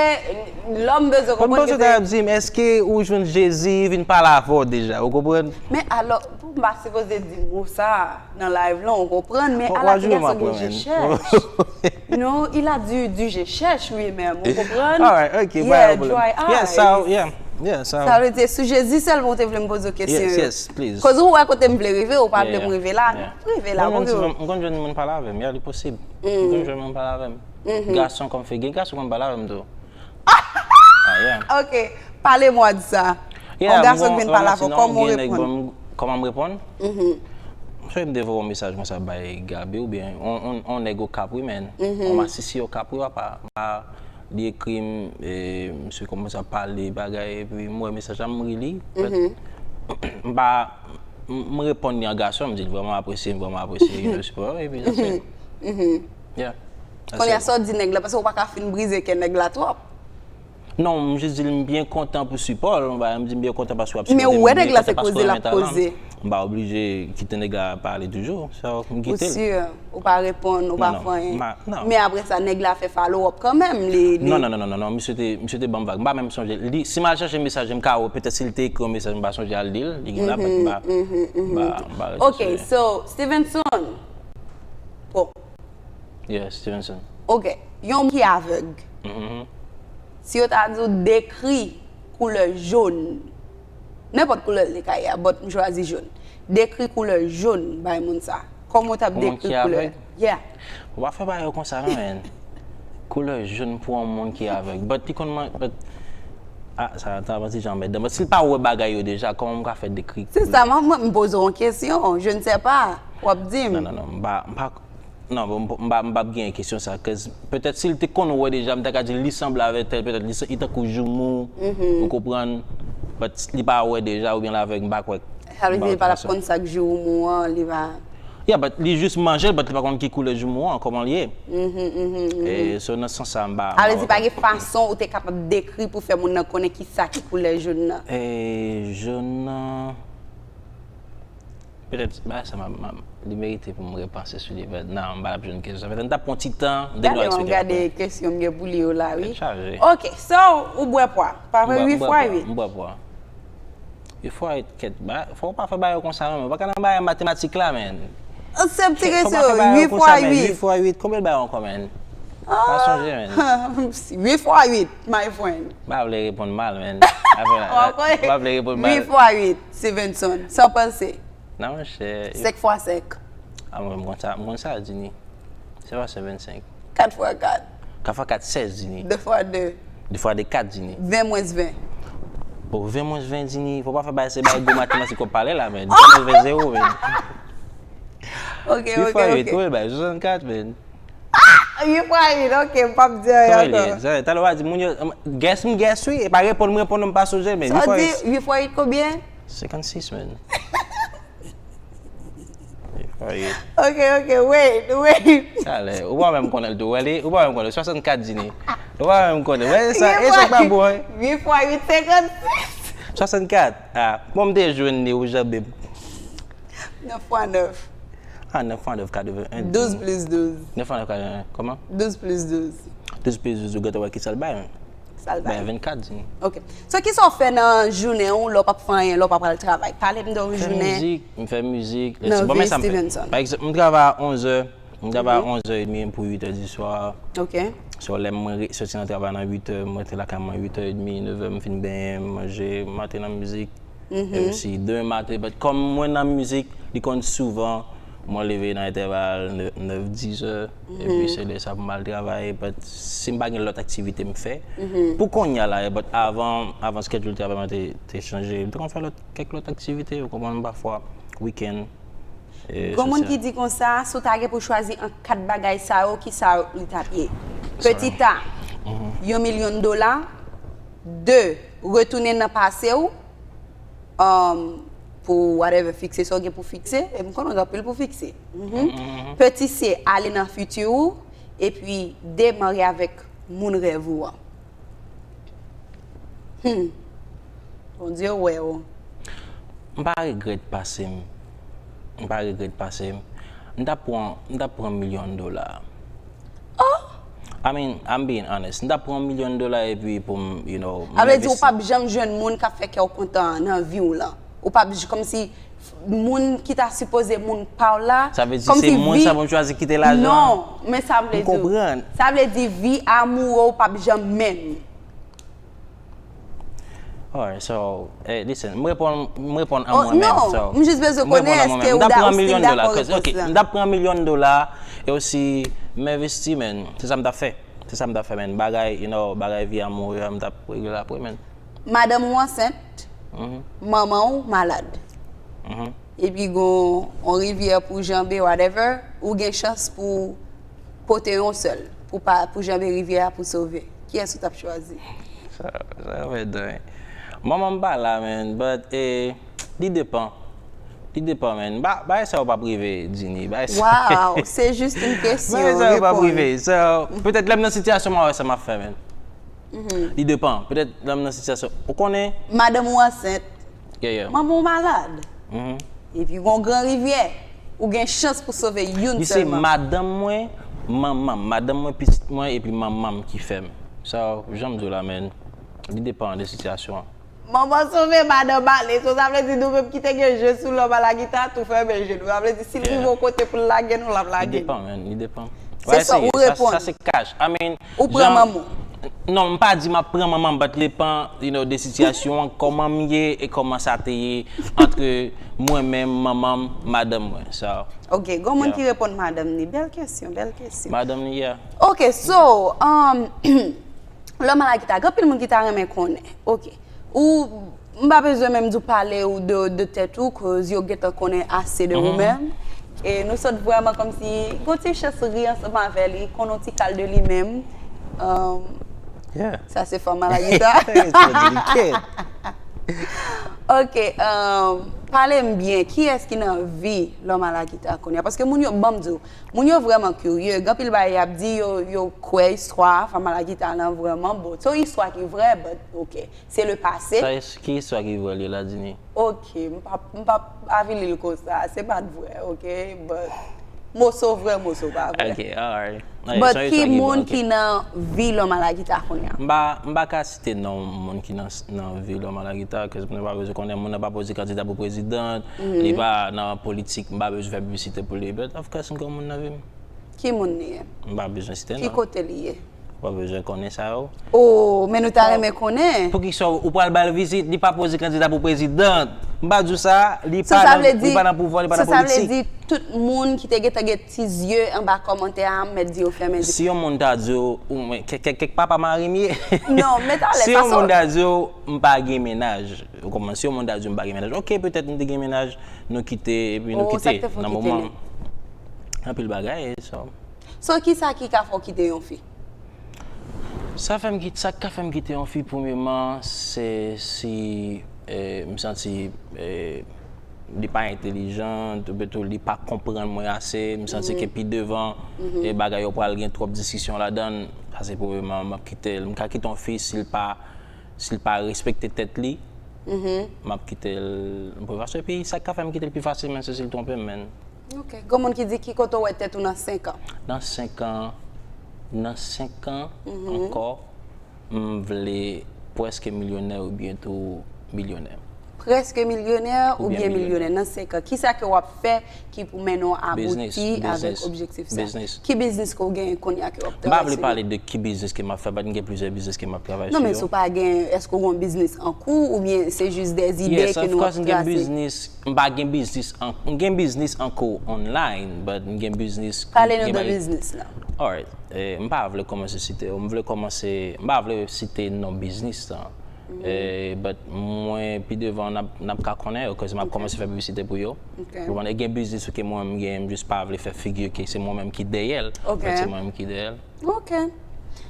Lòm bezwen Mwen konprann panse ke ta se ap di m, èske ou jwenn Jezi vin pale avè w deja? Ou konprann? Men alò, pou m pa sipoze di mo sa nan live lan, ou konprann? Men Ou- ala ou ti jwenn gason mwen gen je menm. chèch. Non, il a du, du je chèch, lui menm, ou konprann? Alright, ok, Yeah, pa yon pwoblèm. dry Yeah, eyes. Sa, yeah, yeah, sa. Sa vle di, sou Jezi sèl mwen te vle m poze w kesyon Yes, yo. Yes, please. Koz ou wè kote m vle rive, ou pa vle Yeah, m yeah. Rive la. Yeah. Rive la, Mwen bon, konn yo. Mwen konn jwenn moun pale avè m, yeah, li posib. Mwen konn jwenn moun pale avè m. Gason kòm fi, gen gason konn pale avè m tou. Ah, yeah. Ok, pale mwa di sa. Yeah, Yon gason mwen- ki vin mwen pale avè santi w, non, kòman w gen nèg reponn? Ban m, kòman m reponn? Mwen sonje m te voye yon mesaj konsa bay Gaby oubyen on, on, on nèg Okap wi, men. On masisi Okap wi, papa. Li ekri m, e, misye kòmanse ap pale bagay, epi m wè mesaj la, m ri li. M pa, m m reponn li an gason, m di l vrèman apresye, m vrèman apresye, you know, sipò, epi that's it. Yeah. That's Kounye a it. Sa w di nèg la, paske ou pa ka fin brize kè nèg la twòp. Non, m jis di l m byen kontan pou sipò l, m di m byen kontan paske w ap Men sipòte m, ou wè m byen nèg la kontan se paske w koze l renmen ap talan koze. M pa oblije kite nèg la pale toujou, so m Ou kite l. si, ou pa reponn, ou pa Non, non. fè anyen. Ma- non. Men apre sa, nèg la fè follow up kanmenm. Li, li... Non, non, non, non, non, misye te, misye te ban m vag. M pa menm sonje. Li, si m al chèche mesaj, m ka wè, petèt si l te ekri yon mesaj, m pa sonje al li l. Li gen la, m pa, m pa, m pa rete Ok, sou li. So, Stevenson. Bon, Yeah, Stevenson. Ok, yon moun ki avèg. Mhm. Si yo ta di w dekri koulè jòn, nenpòt koulè li ka ye a, but m chwazi jòn. Dekri koulè jòn bay moun sa. Kòman w t ap Pou moun dekri ki koulè? Avèg? Yeah. Ou pa fè bagay yo konsa non, men. Koulè jòn pou yon moun ki avèg. But li konn man, but, ah, sa ta yon ti jan mèd. But si l pa wè bagay yo deja, kòman m ka fè dekri? Se sa, mwen, mwen, m poze w yon kesyon. Je ne sais pas. W ap di m. Non, non, non, m pa, m pa, non, bon, m pa, m pa, m p ap gen kesyon sa, cause petèt si l te konn wè deja, m ta ka di li sanble avè tèl, petèt li, li tankou joumou, ou konprann, but li pa wè deja, oubyen l avèg, m pa kwè. Sa vle m pa di li pa t ap kwè sa. Konn sa k joumou an, li pa... Yeah, but li jis manje l, but li pa konn ki koulè joumou an, kòman li ye. E, so, nan sans sa, m pa, m Sa pa vle di pa reponn. Gen fason ou te kapab dekri pou fè moun nan konnen ki sa ki koulè jòn nan. E, jòn nan, petèt, bagay sa, m, m, li merite pou m repanse sou li, but non, m pa t ap jwenn kesyon sa. Petèt, m t ap pran ti tan, m te gen Gade, eksplike gade apre. Kesyon m gen pou li yo la, wi. Tèt chaje. Ok, so, ou bwè pwa. Pa vre, M bwè- uit m bwè fwa pwa, uit. M bwè pwa. Uit fwa uit, kèt, ba, fò w pa fè bagay yo konsa, non, men. Ou pa ka nan bagay matematik la, men. Se yon ti Fò w pa kesyon, fè bagay yo uit konsa, fwa men. Uit uit. Fwa uit, konbyen l bay ankò, men? Pa sonje, man. Uit fwa uit, my friend. M pa vle reponn mal, man. Afè la, Ou konnen? m pa vle reponn mal. Uit fwa uit, Stevenson. Sa w panse? Nan, monchè. Senk fwa senk. A, mwen, m konn sa, m konn sa, Dini. Se pa se vennsenk. Kat fwa kat. Kat fwa kat, sèz, Dini. De fwa de. De fwa de, kat, Dini. Ven mwens ven. Bon, ven mwens ven, Dini. Fò pa fè bay, se bay gwo matematik w ap pale la, man. Ven mwens ven, zewo, man. Ok, Uit ok, fwa uit, ok. wi, bay, swasannkat, man. Uit fwa uit, ok, m p ap di anyen Kòman li ye? ankò. Sa, talè w a di, moun yo, guess m, guess wi, e pa reponn m, reponn m, pa sonje, men. Sa Uit w fwa di, uit. Uit fwa uit konbyen? Senkannsis, man. Uit fwa uit. Ok, ok, wait, wait. Talè, ou pa menm konnen l tou, wè li, ou pa menm konnen, swasannkat, Dini. Ou pa menm konnen, wè, sa, e sa k pa bon, hein. Uit fwa uit, senkannsis. Swasannkat, a, bon, m te jwenn li, ou janbe m. Nèf fwa nèf. A, nèf fwa nèf, katreven en. Douz plis douz. Nèf fwa nèf, katreven en, kòman? Douz plis douz. Douz plis douz, ou gentan wè ki sa l bay, men. Sa l Bay bay. vennkat, Dini. Ok. So, kisa w fè nan jounen w lè w p ap fè anyen, lè w p ap pral travay? Pale m de yon Fè jounen mizik, m fè mizik. Nan Bon, men vi sa m fè. Stevenson. Pa egzanp, m travay a onzè, m travay a onzè edmi pou uitè di swa. Ok. So, lè m re- soti nan travay nan uitè, m rete lakay mwen uitè edmi, nevè, m fin benyen, m manje, m antre nan mizik. E osi, demen maten, but kòm mwen nan mizik, li konn souvan, mwen leve nan entèval nèf, dizè, epi se lè sa pou m al travay, but si m pa gen lòt aktivite m fè, pou kounye a la, but avan, avan schedule travay mwen te, te chanje, m te konn fè lòt, kèk lòt aktivite, ou konprann, pafwa, wikenn, e Gon se moun sa. Ki di konsa, si w ta gen pou chwazi ant kat bagay sa yo, kisa li t ap ye? Petit A, yon milyon dola. De, retounen nan pase w, um, pou whatever, fikse sa w gen pou fikse. E m konnen w gen anpil pou fikse. Mhm. Petit C, ale nan fiti w. Epi de, marye avèk moun rèv ou an. Hmm. Bondye wè w. M pa regrèt pase m. M pa regrèt pase m. M t ap pran, m t ap pran milyon dola. Oh! I mean, I'm being honest. M t ap pran milyon dola epi pou m, you know, m Sa vle di ou envesti. P ap janm jwenn moun k ap fè kè w kontan nan vi w lan. Ou p ap j- kòmsi moun ki ta sipoze moun pa w la. Sa vle di kòmsi se moun vi- sa pou m chwazi kite lajan? Non, men sa m vle M di w. Konprann. Sa vle di vi amoure w p ap janm menm. Alright, so, eh, listen, m reponn, m reponn an Oh, mwen menm. non, So, m jis bezwen m reponn konnen an mwen èske menm. M ou t ap da- pran ou still milyon dola, dakò cause, repons ok, lan. M t ap pran milyon dola, e osi, m envesti, man. Se sa m t ap fè. Se sa m t ap fè, man. Bagay, you know, bagay vi amoure, m t ap regle l apre, man. Madanm ou ansent, Mhm, manman w malad. mhm. Epi gon yon rivyè pou janbe, whatever, ou gen chans pou pote yon sèl, pou pa, pou janbe rivyè a pou sove. Kiyès ou t ap chwazi? Sa, sa fè dan. Manman m pa la, man, but, eh, li depan. Li depan, man. Ba, bagay sa yo p ap rive, Dini. Bagay sa Wow, se jis yon kesyon. Bagay sa yo p ap Reponn. Rive. So, petèt lè m nan sitiyasyon m a wè sa m ap fè, man. Li depan. Petèt lè m nan sitiyasyon. Ou konnen? Madanm ou ansent, Yeah, yeah. manman w malad. Mhm. Epi gon gran rivyè, ou gen chans pou sove youn Li se sèlman. Madanm mwen, manman m, madanm mwen, pitit mwen, epi manman m ki fè m. So, jan m di w la, man, li depan de sitiyasyon an. Manman sove, madanm ale. So, sa vle di nou menm ki te gen je sou lòm a la gita, tou fèmen je nou. Sa vle di, si l Yeah. rive yon kote pou l lage nou, l ap Li lage nou. Depan, man, li depan. Se sa, ou reponn. Sa, sa se cash. I mean, Ou pran jan- manman w. Non, m pa di m ap pran manman m, but li depan, you know, de sitiyasyon an, kòman m ye e kòman sa te ye antre mwen menm, manman m, madanm mwen. So, Ok, gon moun Yeah. ki reponn madanm ni. Bèl kesyon, bèl kesyon. Madanm li, yeah. Ok, so, um, lòm a la gita, gen anpil moun ki ta renmen konnen. Ok. Ou, m pa bezwen menm di w pale ou de, de tèt ou, cause yo gentan konnen ase de ou menm. E nou sot vrèman kòmsi, gon ti chans ri ansanm avè li, konn yon ti kal de li menm. Um, Yeah. Sa se fanm a la gita. It's so delicate. Ok, um, pale m byen, kiyès ki nan vi lòm a la gita kounye a? Paske moun yo, ban m di w, moun yo vrèman kirye, gen anpil bagay y ap di, yo, yo kwè istwa fanm a la gita lan vrèman bon. Se yon istwa ki vrè, but ok, se le pase. Sa, ki istwa ki vrè li la, Dini? Ok, m p ap, m p ap avili l konsa, se pa t vrè, ok, but moso vrè, moso pa vrè. Ok, alright. But ki moun ki nan vi lòm a la gita kounye a? M pa, m pa ka site non moun ki nan, nan vi lòm a la gita, cause moun nan pa bezwen konnen, moun nan pa poze kandida pou prezidan, li pa nan politik, m pa bezwen fè piblisite pou li, but of course, m gen moun nan vi m. Ki moun li ye? M pa bezwen site Ki non. Kote li ye? Ou pa bezwen konnen sa yo. Oh, men nou ta renmen konnen. Poukisa ou pral ba l vizit, li pa poze kandida pou prezidan? M pa di w sa, li So pa sa nan vle li di, pa nan pouvwa, li pa so nan sa vle politik. Di tout moun ki te gentan gen ti zye anba kòmantè a, m mèt di yo fèmen zye. Si yon moun ta di w, ou men, kèk kèk kèk papa mari m ye. Non, men talè Si sa yon moun sòt. Ta di w, m pa gen mennaj. Ou konprann? Si yon moun ta di w, m pa gen mennaj. Ok, petèt m te gen mennaj, nou kite, epi nou Oh, sa kite k te fè w nan kite moman. Li. Anpil bagay, so. So, ki sa ki ka fè w kite yon fi? Sa fè m kite, sa k ka fè m kite yon fi premyeman, se si eh, m santi eh, li pa entelijan, oubyen tou li pa konprann mwen ase, m santi ke pi devan eh, bagay yo pral gen twòp diskisyon ladan l, sa se premyeman m ap kite l. M ka kite yon fi si l pa, si l pa respekte tèt li, m ap kite l premye fason. Epi sa k ka fè m kite l pi fasilman se si l twonpe m, menn. Ok. Gen moun ki di ki kote w wè tèt ou nan senk an? Nan senk an, nan senk an ankò, m vle prèske milyonè oubyen tou milyonè. Prèske milyonè Oubyen oubyen milyonè. Milyonè? Nan senk an, ki sa ke w ap fè ki pou mennen w Biznis, abouti avèk biznis, objektif sa? Biznis. Ki biznis ke w genyen kounye a ke w ap M pa travay vle sou pale li? De ki biznis ke m ap fè, but m gen plizyè biznis ke m ap travay Non, men sou si yo. W pa gen, èske w gen yon biznis an kou oubyen se jis de ide Yes, ke of nou ap course, m gen trase? Biznis, m pa gen biznis an, m gen biznis an kou online, but m gen biznis Pale nou gen de bagay- biznis la. Alright. Eh, m pa vle kòmanse site yo. M vle kòmanse, m pa vle site non biznis lan. Eh, but mwen pi devan n ap, n ap ka konnen yo, cause m ap kòmanse fè piblisite pou yo. Ok. Ou konprann? E gen biznis ke mwen menm gen, m jis pa vle fè figi ke se mwen menm ki dèyè l. Ok. But se mwen menm ki dèyè l. Ok.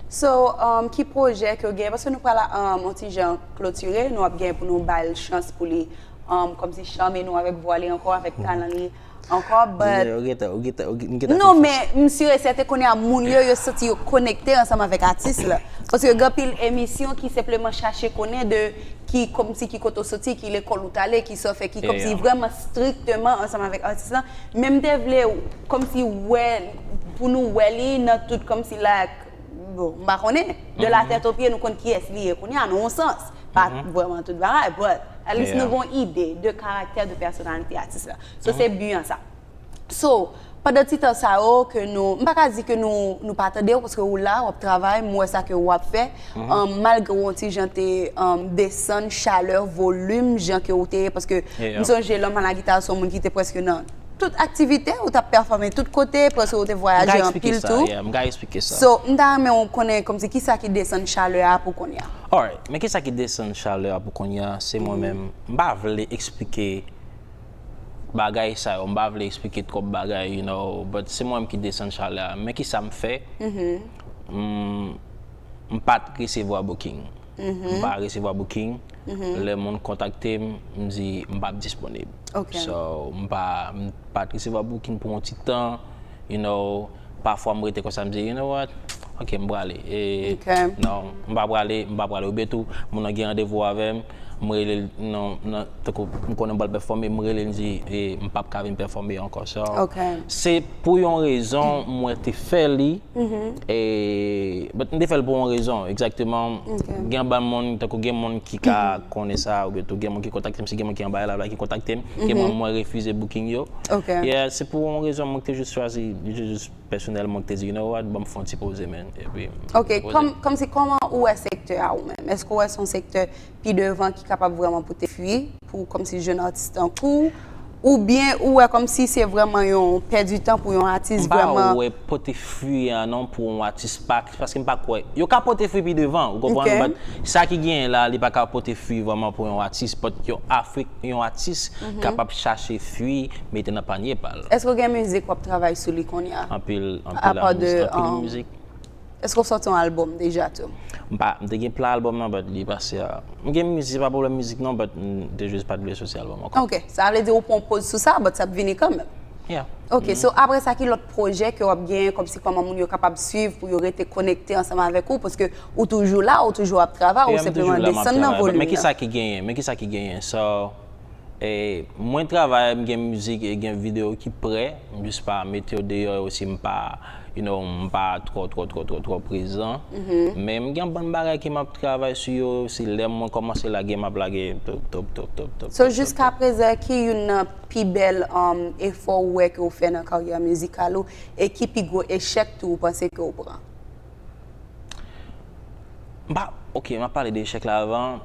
So, um, ki pwojè ke w gen? Paske nou pral um, yon ti jan klotire, nou ap gen pou nou bay l chans pou li um, kòmsi chanme nou avèk vwa li ankò, avèk talan li ankò, but Ou gentan, ou gentan, ou gentan Non, konfyans. Men m si e sèten konnen a moun yo, yo santi yo konekte ansanm avèk atis la. Paske gen anpil emisyon ki senpleman chache konnen de ki kòmsi ki kote w soti, ki lekòl ou t ale, ki sa w fè, ki kòmsi Yeah. Vrèman strikteman ansanm avèk atis la. Men m te vle kòmsi wè, pou nou wè li nan tout kòmsi la, bon, m pa konnen. De la tèt o pye, nou konn kiyès li ye kounye a, nan yon sans. Pa vrèman tout bagay, but at least Yeah. Nou gen yon ide de karaktè, de pèsonalite atis la. So, se bi an sa. So, pandan ti tan sa yo ke nou, m pa ka di ke nou, nou pa tande w, paske ou la, w ap travay, m wè sa ke w ap fè, um, malgre w yon ti jan te um, desann chalè, volim, jan ke ou te ye, paske Yeah. M sonje Lòm a la gita se yon moun ki te prèske nan tout aktivite, ou t ap pèfòme tout kote, prèske ou te M ka vwayaje eksplike anpil sa, tou. Yeah, m ka eksplike sa. So, m ta renmen w konnen kòmsi kisa ki desann chalè a pou kounye a. Alright, men kisa ki desann chalè a pou kounye a, se mwen menm. M pa vle eksplike bagay sa yo, m pa vle eksplike twòp bagay, you know, but se mwen menm ki desann chalè a. Men kisa m fè? M, m pa t resevwa booking. M pa resevwa booking. Lè moun kontakte m, m di m p ap disponib. Ok. So, m pa, m pa t resevwa booking pou yon ti tan, you know, pafwa m rete konsa, m di, you know what? Ok, m prale. E, Ok. Non, m pa prale, m pa prale. Oubyen tou, moun nan gen randevou avè m, m rele l, non, non, tankou m konnen m pral pèfòme, m rele l, m di, e, m p ap ka vin pèfòme ankò. So, Ok. Se pou yon rezon, mwen te fè li, e, but m te fè l pou yon rezon, egzakteman. Ok. Gen anba moun, tankou gen moun ki ka konnen sa, oubyen tou gen moun ki kontakte m, si gen moun ki anba la, la ki kontakte m, gen moun mwen refize booking yo. Ok. Yeah, se pou yon rezon, mwen te jis chwazi, jis pèsonèlman, mwen te di, you know what, ban m fè yon ti poze, man. Epi, Ok, poze. Kòm, kòmsi kòman ou wè sektè a ou menm? Èske ou wè se yon sektè pi devan ki kapab vrèman pote fwi pou kòmsi jèn atis tankou w? Oubyen ou wè kòmsi se vrèman yon pèdi tan pou yon atis M pa vrèman? Wè pote fwi an non pou yon atis pa, paske m pa kwè. Yo ka pote fwi pi devan, ou konprann? Ok. But sa ki genyen la, li pa ka pote fwi vrèman pou yon atis, but yon Afrik, yon atis kapab chache fwi, mete nan panye pa l. Èske w gen mizik w ap travay sou li kounye a? Anpil, anpil Apa de, anpil um, mizik. Èske w sòti yon albòm deja tou? M pa, m te gen plan albòm nan, but li pase a. M gen mizik, se pa pwoblèm mizik non, but m te jis pa t vle soti albòm ankò. Ok, sa vle di ou pran poz sou sa, but sa ap vini kanmenm. Yeah. Ok, so apre sa, ki lòt pwojè ke w ap genyen, kòmsi kòman moun yo kapab swiv pou yo rete konekte ansanm avèk ou, paske ou toujou la, ou toujou ap travay, ou Yeah, m toujou senpleman la, m ap desann nan travay. volim Men nan? Kisa ki genyen? Men kisa ki genyen? So, e, mwen travay, m gen mizik e gen videyo ki prè, m jis pa mete yo deyò, e osi m pa you know, m pa twò, twò, twò, twò, twò prezan. Men m gen yon bann bagay ke m ap travay sou yo, se lè mwen kòmanse lage, m ap lage top, top, top, top, top, So, top, jiska top. Prezan, ki youn nan pi bèl um, efò ou wè ke w fè nan karyè mizikal ou, e ki pi gwo echèk tou ou panse ke w pran? M pa, ok, m ap pale de echèk la avan.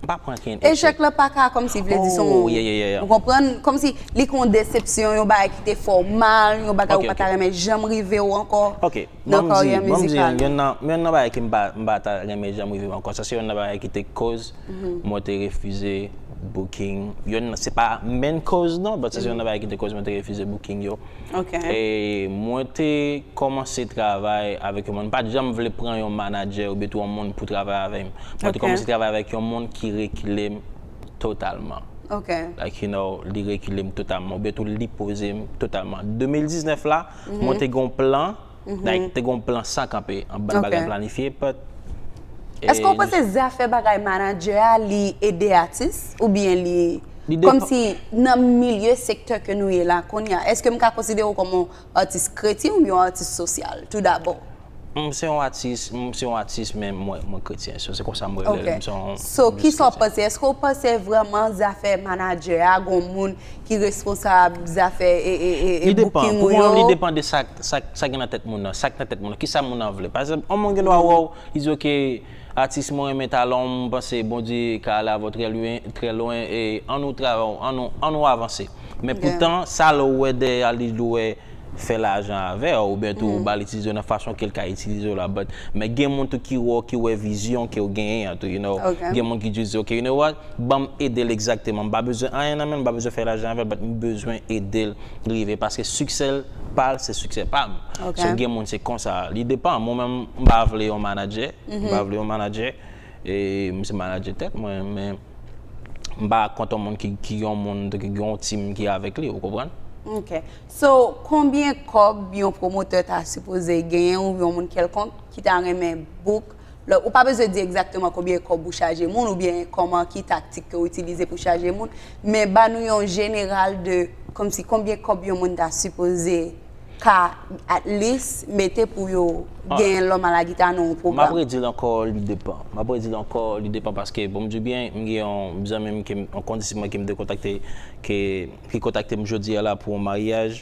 M pa pran kenn echèk. Echèk la pa ka kòmsi vle di son. Oh, yeah, yeah, yeah, yeah. Ou konprann? Kòmsi li kon desepsyon, yon bagay ki te fè w mal, yon bagay Ok, ou pa ok. ta renmen janm rive w ankò Ok, nan bon, m karyè di, bon, m di, mizikal. Yon nan, yon nan bagay ki m pa, m pa ta renmen janm rive ankò. Sa se yon nan bagay ki te koz mwen te refize booking. Yon nan, se pa main cause non, but sa se yon nan bagay ki te koz mwen te refize booking yo. Ok. E mwen te kòmanse travay avèk yon moun. M pa t janm vle pran yon manadjè oubyen tou yon moun pou travay avè m. Mwen te Ok. kòmanse travay avèk yon moun ki rekile m totalman. Ok. Like, you know, li rekile m totalman, oubyen tou li poze m totalman. De mil diznèf la, mwen te gon plan, like, te gon plan san kanpe, an bann Ok. bagay planifye, but Èske w panse zafè bagay manadjè a li ede atis oubyen li Li depan- kòmsi nan milye sektè ke nou ye la kounye a, èske m ka konsidere w kòm yon atis kretyen oubyen yon atis sosyal tou dabò? M se yon atis, m se yon atis men mwen mwen kretyen, so se konsa m rele l. M se yon So, kisa w panse? Èske w panse vrèman zafè manadjè a, gon moun ki responsab zafè e, e, e, e Li depan, booking pou ou mwen li yo? Depan de sa, sa, sa gen nan tèt moun nan, sa k nan tèt moun nan, kisa moun nan vle. Pa egzanp, yon moun gen dwa wè w, li di, ok, atis mwen renmen talan w, m panse Bondye ka ale avè w trè lwen, trè lwen, e ann nou travay, ann nou, ann nou avanse. Men poutan, sa lè w wè dèyè a, li dwe fè lajan avè w, oubyen tou ou ba l itilize w nan fason ke l ka itilize w la. But, men gen moun tou ki wè, ki wè vizyon ke w genyen an tou, you know. Ok. Gen moun ki just di, ok, you know what, ban m ede l egzakteman. M pa bezwen anyen nan men l, m pa bezwen fè lajan avè l, but m bezwen ede l rive. Paske siksè l pa l, se siksè pa m. Ok. So, gen moun se konsa. Li depan. Mwen menm, m pa vle yon manadjè. M pa vle yon manadjè. E m se manadjè tèt mwen, men m pa kont yon moun ki, ki yon moun, ki gen yon team ki avèk li, ou konprann? Ok. So, konbyen kòb yon pwomotè ta sipoze genyen ou yon moun kèlkonk ki ta renmen book? Lè, ou pa bezwen di egzakteman konbyen kòb ou chaje moun oubyen kòman, ki taktik ke w itilize pou chaje moun, men ba nou yon jeneral de kòmsi konbyen kòb yon moun ta sipoze ka at least mete pou yo genyen lòm a la gita nan yon M ap pwogram. Redi l ankò, li depan. M ap redi l ankò, li depan paske, bon, m di w byen, m gen yon zanmi m, ke m, yon kondisip mwen ke m te kontakte, ke, ki kontakte m jodi a la pou yon maryaj.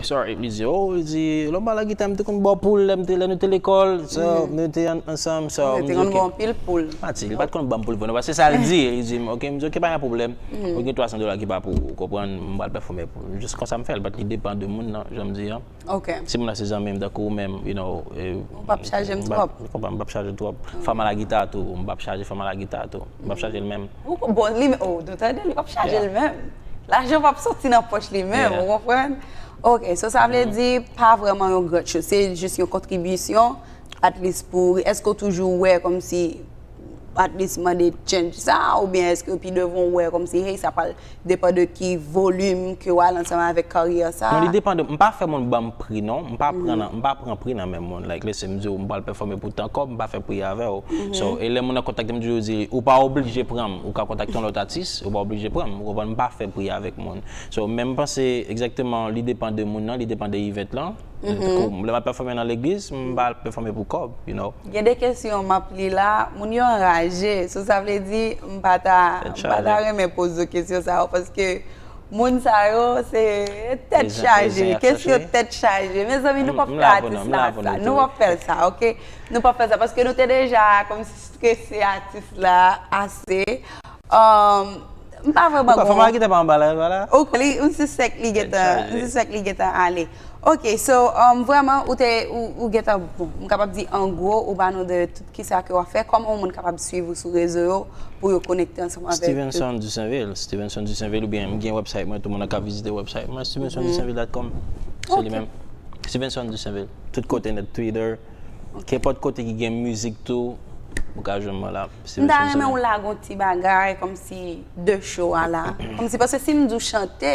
Sorry, li di, oh, li di, lòm a la gita, m te konn ba w poul, lè m te, lè nou te lekòl, so, nou te an- ansanm, so, Ou m te di, konn ok. Bon, pil poul. Mati, li pa t konn ban m poul vre, non, paske sa l di, li di, ok, m di, ok, pa gen pwoblèm. Ou gen twa san dola ki pa pou ou, ou konprann, m pral pèfòme pou ou. Jis konsa m fè l, but li depan de moun nan, jan m di an. Ok. Si moun nan se zanmi m, tankou ou menm, you know, e, Ou p ap chaje m m p ap- twòp. Ou konprann, m p ap chaje twòp. Fanm a la gita tou, m p ap chaje fanm a la gita tou. M p ap chaje l menm. Ou ko- bon, li, oh, nou tande, li p ap chaje l menm. Lajan p ap soti nan pòch li menm, Yeah. Ou konprann? Ok, so sa vle di, pa vrèman yon gran chose, se jis yon kontribisyon, at least pou, èske w toujou wè kòmsi, at least mande change sa, oubyen èske pi devan w wè kòmsi, hey, sa pral depan de ki volim ke w al ansanm avèk karyè sa? Non, li depan de, m pa fè moun ban m pri non, m pa pran nan, m pa pran pri nan men moun, like, lese m di w, m pral pèfòme pou tan kòb, m pa fè pri avè w. So, e lè moun nan kontakte m, m toujou di, ou pa oblije pran m, ou ka kontakte yon lòt atis, ou pa oblije pran m, ou konprann, m pa fè pri avèk moun. So, men m panse egzakteman, li depan de moun nan, li depan de event lan. Tankou, lè m ap pèfòme nan legliz, m pa al pèfòme pou kòb, you know. Gen de kesyon m ap li la, moun yo anraje, so sa vle di, m pa ta, Tèt m pa ta chaje. Renmen poze yo kesyon sa yo, paske moun sa yo, se tèt Rezon- chaje, rezon y ap kesyon chache. Tèt chaje. Mezanmi, nou M- p ap m fè la pou nou, atis m la la pou sa, nou nou tou. p ap fè l sa, ok? Nou p ap fè l sa, paske nou te deja kòmsi strese atis la ase. Um, m pa vrèman Ou ka fè gon- malagita pa anba la, la. Ok, li, m sispèk li gentan, Chaje. M sispèk li gentan ale. Ok, so, um, vrèman, ou te, ou, ou gentan, bon, m kapab di an gwo, ou ba nou de tout kisa ke w ap fè, kòman yon moun kapab swiv ou sou rezo yo pou yo konekte ansanm avèk Stevenson Dusainville, Stevenson Dusainville, oubyen m gen website mwen, tout moun ka vizite website mwen, stevenson dusainville dot com. Se Ok. Li menm. Stevenson Dusainville. Tout kote nèt, Twitter. Kenpòt kote ki gen mizik tou, ou ka jwenn mwen la. M ta renmen ou lage yon ti bagay kòmsi de show a la. Kòmsi, paske si m di w chante,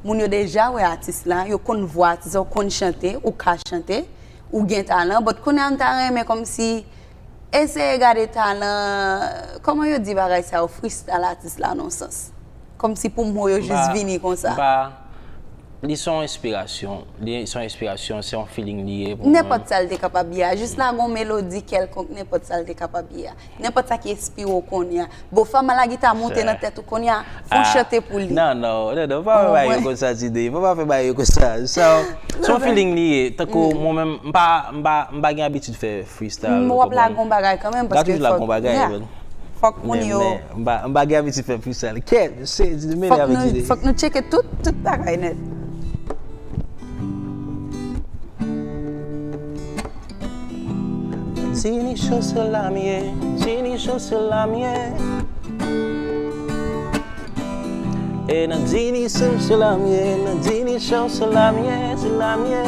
moun yo deja wè atis la, yo konn vwa atis la, ou konn chante, ou ka chante, ou gen talan. But kounye a m ta renmen kòmsi eseye gade talan, kòman yo di bagay sa yo, freestyle atis la nan yon sans. Kòmsi pou mo yo jis vini konsa. M pa, Li se yon enspirasyon. Li se yon enspirasyon, se yon feeling li ye pou mwen. Nenpòt sa l te kapab ye a. Jis lage yon melodi kèlkonk, nenpòt sa l te kapab ye a. Nenpòt sa ki enspire w kounye a. Bon, fè m lagita monte nan tèt ou kounye a. Fè yon chante pou li. Non, non, non, non, pa fè bagay yo konsa, Tide. Fò pa fè bagay yo konsa. Sa, se yon feeling li ye. Tankou mwen menm, m pa, m pa, m pa gen abitid fè freestyle. M w ap lage yon bagay kanmenm, paske fòk. M pa toujou lage yon bagay, men. Fòk moun yo. Men, men, m pa, m pa gen abitid fè freestyle. Kèt, se di, men avèk Tide. Fòk nou tcheke tout, tout bagay nèt. Dini Show se la m ye, Dini Show se la m ye. E nan Dini Show se la m ye, nan Dini Show se la m ye, se la m ye.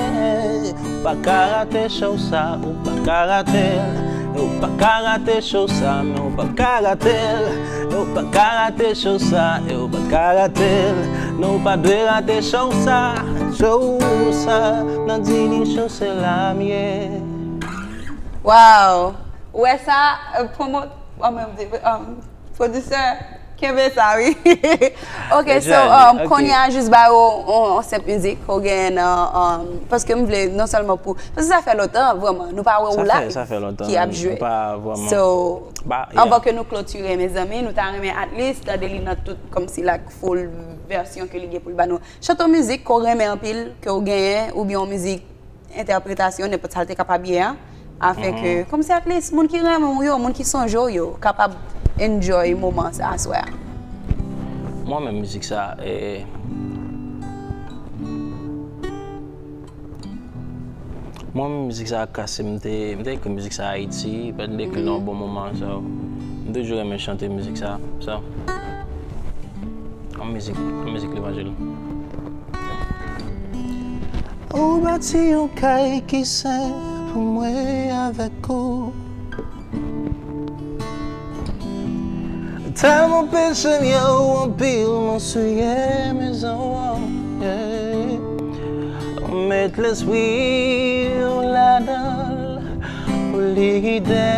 Ou pa ka rate show sa, ou pa ka rate l. E ou pa ka rate show sa, men ou pa ka rate l. E ou pa ka rate show sa, e ou pa ka rate l. Non, ou pa dwe rate show sa, show sa. Nan Dini Show se la m ye. Wow! Ou wè sa, euh, promo, oh, mwen di, um, pwodisè, kenbe sa, wi. Ok, so, um, kounye a jis ba yo yon, yon senp mizik, ou gen nan, um, paske m vle non sèlman pou, paske sa fè lontan, vrèman, nou pa wè ou la, ki ap jwe. So, anvan ke nou klotire, mezanmi, nou ta renmen at least tande li nan tout, kòmsi, like, full vèsyon ke li gen pou l ba nou. Chante yon mizik ke w renmen anpil, ke w genyen, oubyen yon mizik entèpretasyon, nenpòt sa l te kapab ye a, afin ke, kòmsi at least, moun ki renmen w yo, moun ki sonje w yo, kapab enjoy moman sa aswè a. Mwen menm mizik sa, e, mwen menm mizik sa kase, m te, m te ekri mizik sa Ayiti, m te ekri l nan yon bon moman, so, m toujou renmen chante mizik sa, so. Yon mizik, yon mizik levanjil. Ou bati yon kay ki senp pou mwen avèk ou. Tèlman peche m yo anpil, mwen souye mezon an, yeah. Ou met lespri w ladan l pou li gide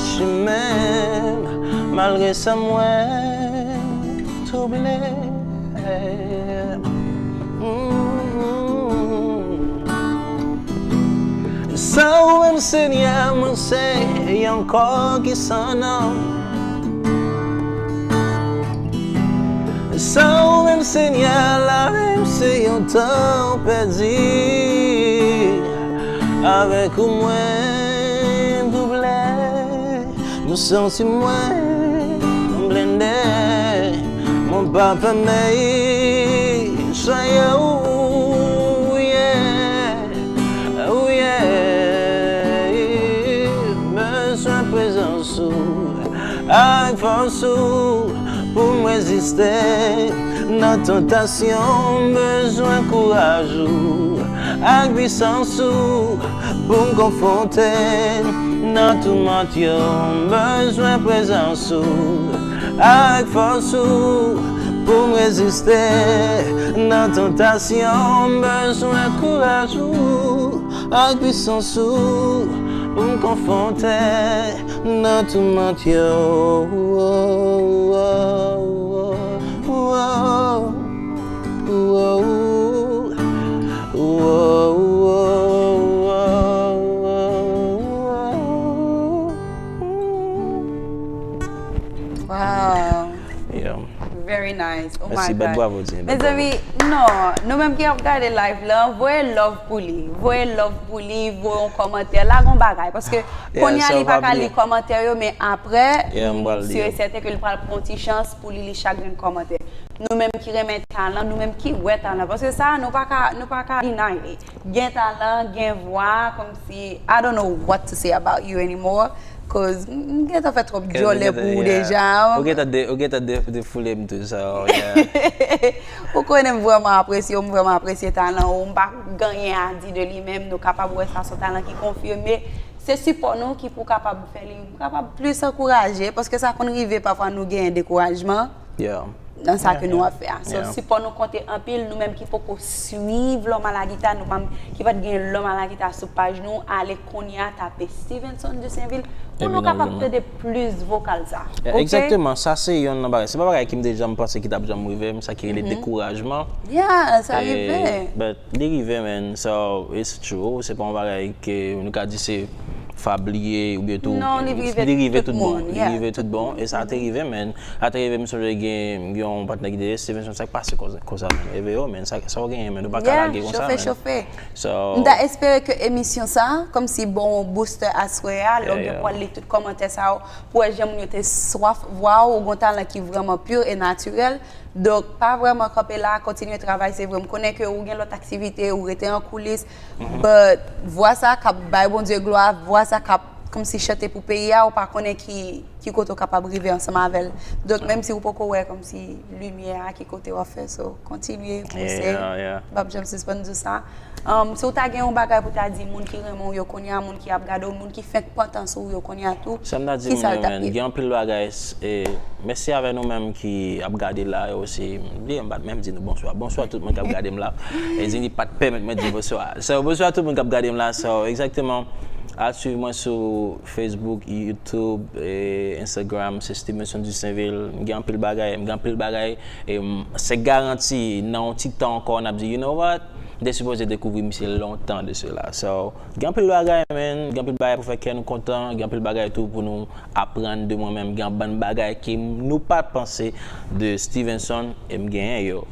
chimen m, malgre sa mwen twouble. San ou menm, Senyè, mwen se yon kò ki san nanm. San ou menm, Senyè, lavi m se yon tan pèdi. Avèk ou mwen double. M santi mwen blende. Mwen pa pè mèy sa yo, yeah, oh yeah. Bezwen prezans ou ak fòs ou pou m reziste nan tantasyon. Bezwen kouraj ou ak pisans ou pou m konfwonte nan toumant yo. M bezwen prezans ou ak fòs ou pou m reziste nan tantasyon. M bezwen kouraj ou ak pisans ou pou m konfwonte nan toumant yo. Wow. Yeah. Very nice. Oh my Mèsi, God. Bèt Bwavo, Dini, Bèt Bwavo. Mezanmi, non, nou menm ki ap gade live la, voye love pou li. Voye love pou li, voye yon kòmantè, lage yon bagay. Paske kounye a li pa ka li kòmantè yo, men apre, Yeah, m pral li si yo. E sèten ke li pral pran yon ti chans pou li li chak grenn kòmantè. Nou menm ki renmen talan, nou menm ki wè talan. Paske sa, nou pa ka, nou pa ka deny li. Gen talan, gen vwa, kòmsi, I don't know what to say about you anymore, cause m gentan fè twòp djòlè pou ou deja. Ou gentan de, ou gentan de, defoule m tou, so, yeah. Ou konnen m vrèman apresye w, m vrèman apresye talan ou, m pa gen anyen a di de li menm, nou kapab wè sa se yon talan ki konfime. Se sipò nou ki pou kapab fè li kapab plis ankouraje, paske sa konn rive pafwa nou gen dekourajman. Yeah. nan sa ke nou ap fè a. So, sipò nou konte anpil, nou menm ki poko swiv L'Homme à la Guitare, nou pa, ki pa t gen L'Homme à la Guitare sou paj nou, ale kounye a, tape Stevenson Dusainville, pou nou kapab tande plis vokal sa. Egzakteman, sa se yonn nan bagay. Se pa bagay ki m te janm panse ki t ap janm rive m, sa ki rele dekourajman. Yeah, sa rive. But li rive, man. So, it's true. Se pa yon bagay ke nou ka di se Fab li ye, oubyen tou. Non, li rive tout moun. Li rive tout bon. E sa te rive, man. Sa te rive, m sonje gen yon patnè ki te di, Stevenson, sa k pase konsa, man? Eve yo, man, sa w genyen, man, ou pa ka lage konsa, man. So, m ta espere ke emisyon sa, kòmsi bon booster aswè a, lè w gen pou al li tout kòmantè sa yo, pou wè jan moun yo te swaf vwa w, ou gon talan ki vrèman pur e natirèl. Donk, pa vrèman kanpe la, kontinye travay, se vre. M konnen ke ou gen lòt aktivite, ou rete an koulis, but vwa sa k ap bay Bondye glwa, vwa sa k ap kòmsi chante pou peyi a, ou pa konnen ki, ki kote w kapab rive ansanm avè l. Donk, menm si ou poko wè kòmsi limyè a, ki kote w ap fè, so, kontinye, pouse. M p ap janm sispann di w sa. Um, si w ta gen yon bagay pou ta di moun ki renmen w yo kounye a, moun ki ap gade w, moun ki fenk pantan sou w yo kounye a tou, kisa l t ap ye? Sa m ta di moun yo, man, gen anpil bagay, e, mèsi avè nou menm ki ap gade la, e osi, m bliye m pa t menm di nou bonswa. Bonswa tout moun k ap gade m la. E Dini pa t pèmèt mwen di bonswa. So, bonswa tout moun k ap gade m la. So, egzakteman, al swiv mwen sou Facebook, YouTube, e Instagram, se Stevenson Dusainville. M gen anpil bagay, m gen anpil bagay, e m, se garanti, nan yon ti tan ankò, n ap di, you know what? M te sipoze dekouvri misye lontan de sela. So, gen anpil bagay, man. Gen anpil bagay pou fè kè nou kontan. Gen anpil bagay tou pou nou aprann de mwen menm. Gen yon bann bagay ke nou pa t panse de Stevenson, e m genyen yo.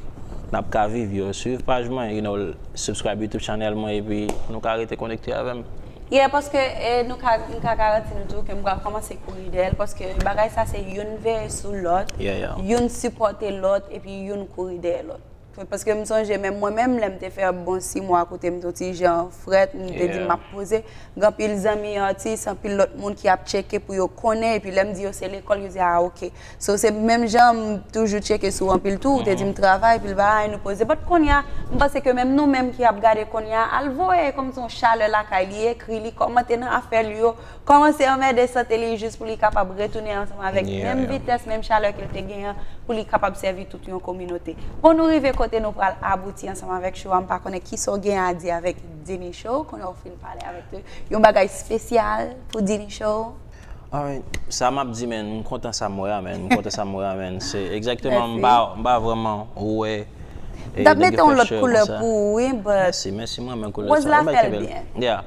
N ap ka viv yo. Swiv paj mwen, you know, subscribe YouTube channel mwen, epi nou ka rete konekte avè m. Yeah, paske, e, nou ka, m ka garanti nou tou ke m pral kòmanse kouri dèyè l, paske bagay sa se youn veye sou lòt, youn sipòte lòt, epi youn kouri dèyè lòt. Paske m sonje menm mwen menm, lè m te fè bon sis mwa kote m te yon ti jan frèt, m te di m ap poze. Gen anpil zanmi atis, anpil lòt moun ki ap tcheke pou yo konnen, epi lè m di yo se lekòl, yo di, "Ah, ok." So, se menm jan m toujou tcheke sou anpil tou, ou te di m travay, pil bagay, nou poze. But kounye a, m panse ke menm nou menm ki ap gade kounye a, al voye kòmsi yon chalè lakay li, ekri li, kòmante nan afè li yo, kòmanse anmède sante li jis pou li kapab retounen ansanm avèk menm vitès, menm chalè ke l te genyen, pou li kapab sèvi tout yon kominote. Bon, nou rive kote nou pral abouti ansanm avèk show a, m pa konnen kisa w gen a di avèk Dini Show, kounye a w fin pale avèk yo. Yon bagay espesyal pou Dini Show? Alright, sa m ap di, man, m kontan sa m wè a, man. M kontan sa m wè a, man. Se egzakteman, m pa, m pa vrèman wè. M t ap mete yon lòt koulè pou ou, wi, but. Mèsi, mèsi, mwen, men koulè sa. Rose la fè l byen. Yeah.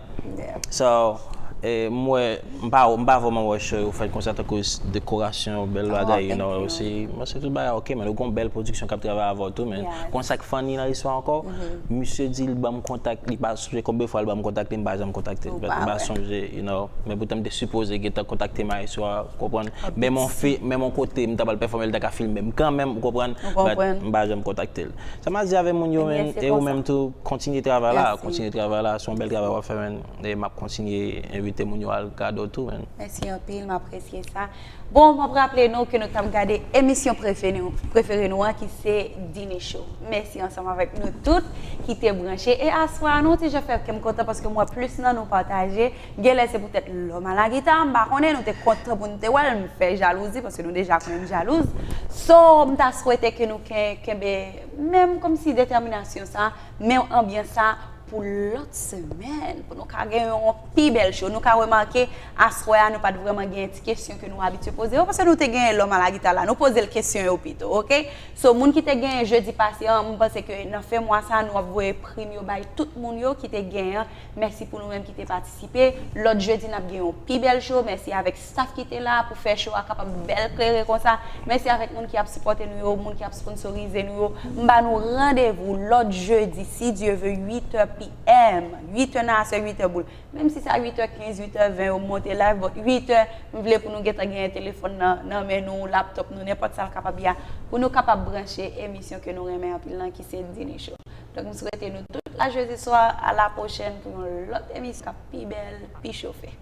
So, e, m wè, m pa, m pa vrèman wè show yo fèt konsa tankou dekorasyon, bèl bagay, you know, osi. Mwen, se tout bagay, ok, man, ou gon bèl pwodiksyon k ap travay avè w tou, man. Konsa k funny nan istwa ankò, misye di l ban m kontak, li pa sonje konbyen fwa l ban m kontakte, m pa janm kontakte l. M pa sonje, you know. Men poutan m te sipoze gentan kontakte maestro a, ou konprann? Menm yon fi, menm yon kote m ta pral pèfòme, l ta ka filme m kanmenm, ou konprann? But m pa janm kontakte l. Sa m a di avè moun yo, man, e ou menm tou, kontinye travay la, kontinye travay la, se yon bèl travay w ap fè, man. E m ap kontinye envite moun yo al gade w tou, man. Mèsi anpil, m apresye sa. Bon, m ap raple nou ke nou t ap gade emisyon prefere nou, prefere nou an, ki se Dini Show. Mèsi ansanm avèk nou tout ki te branche. E aswè a, nou ti jan fè kè m kontan paske m wè plis nan nou pataje. Genlè se poutèt L'Homme à la Guitare, m pa konnen, nou te kontan pou n te wè l, m fè jalouzi paske nou deja konnen m jalouz. So, m ta swete ke nou ken-, kenbe menm kòmsi detèminasyon sa, menm anbyans sa, pou lòt semèn, pou nou ka gen yon pi bèl show. Nou ka remake, aswè a, nou pa t vrèman gen ti kesyon ke nou abitye poze yo, paske nou te gen L'Homme à la Guitare la, nou poze l kesyon yo pito, ok? So, moun ki te genyen jedi pase an, m panse ke nan fen mwa sa, nou ap voye prim yo bay tout moun yo ki te genyen. Mèsi pou nou menm ki te patisipe. Lòt jedi, n ap gen yon pi bèl show. Mèsi avèk staff ki te la pou fè show a kapab bèl klere konsa. Mèsi avèk moun ki ap sipòte nou yo, moun ki ap sponsorize nou yo. M ba nou randevou lòt jedi, si Dye ve, uit è P M. Uit è nan aswè, uit è boul. Menm si se a uit è kenz, uit è ven yo monte live, but uit è, m vle pou nou gentan genyen telefòn nan, nan men nou, laptop nou, nenpòt sa l kapab ye a, pou nou kapab branche emisyon ke nou renmen anpil lan, ki se Dini Show. Donk, m swete nou tout a jedi swa, a la pwochèn pou yon lòt emisyon k ap pi bèl, pi chofe.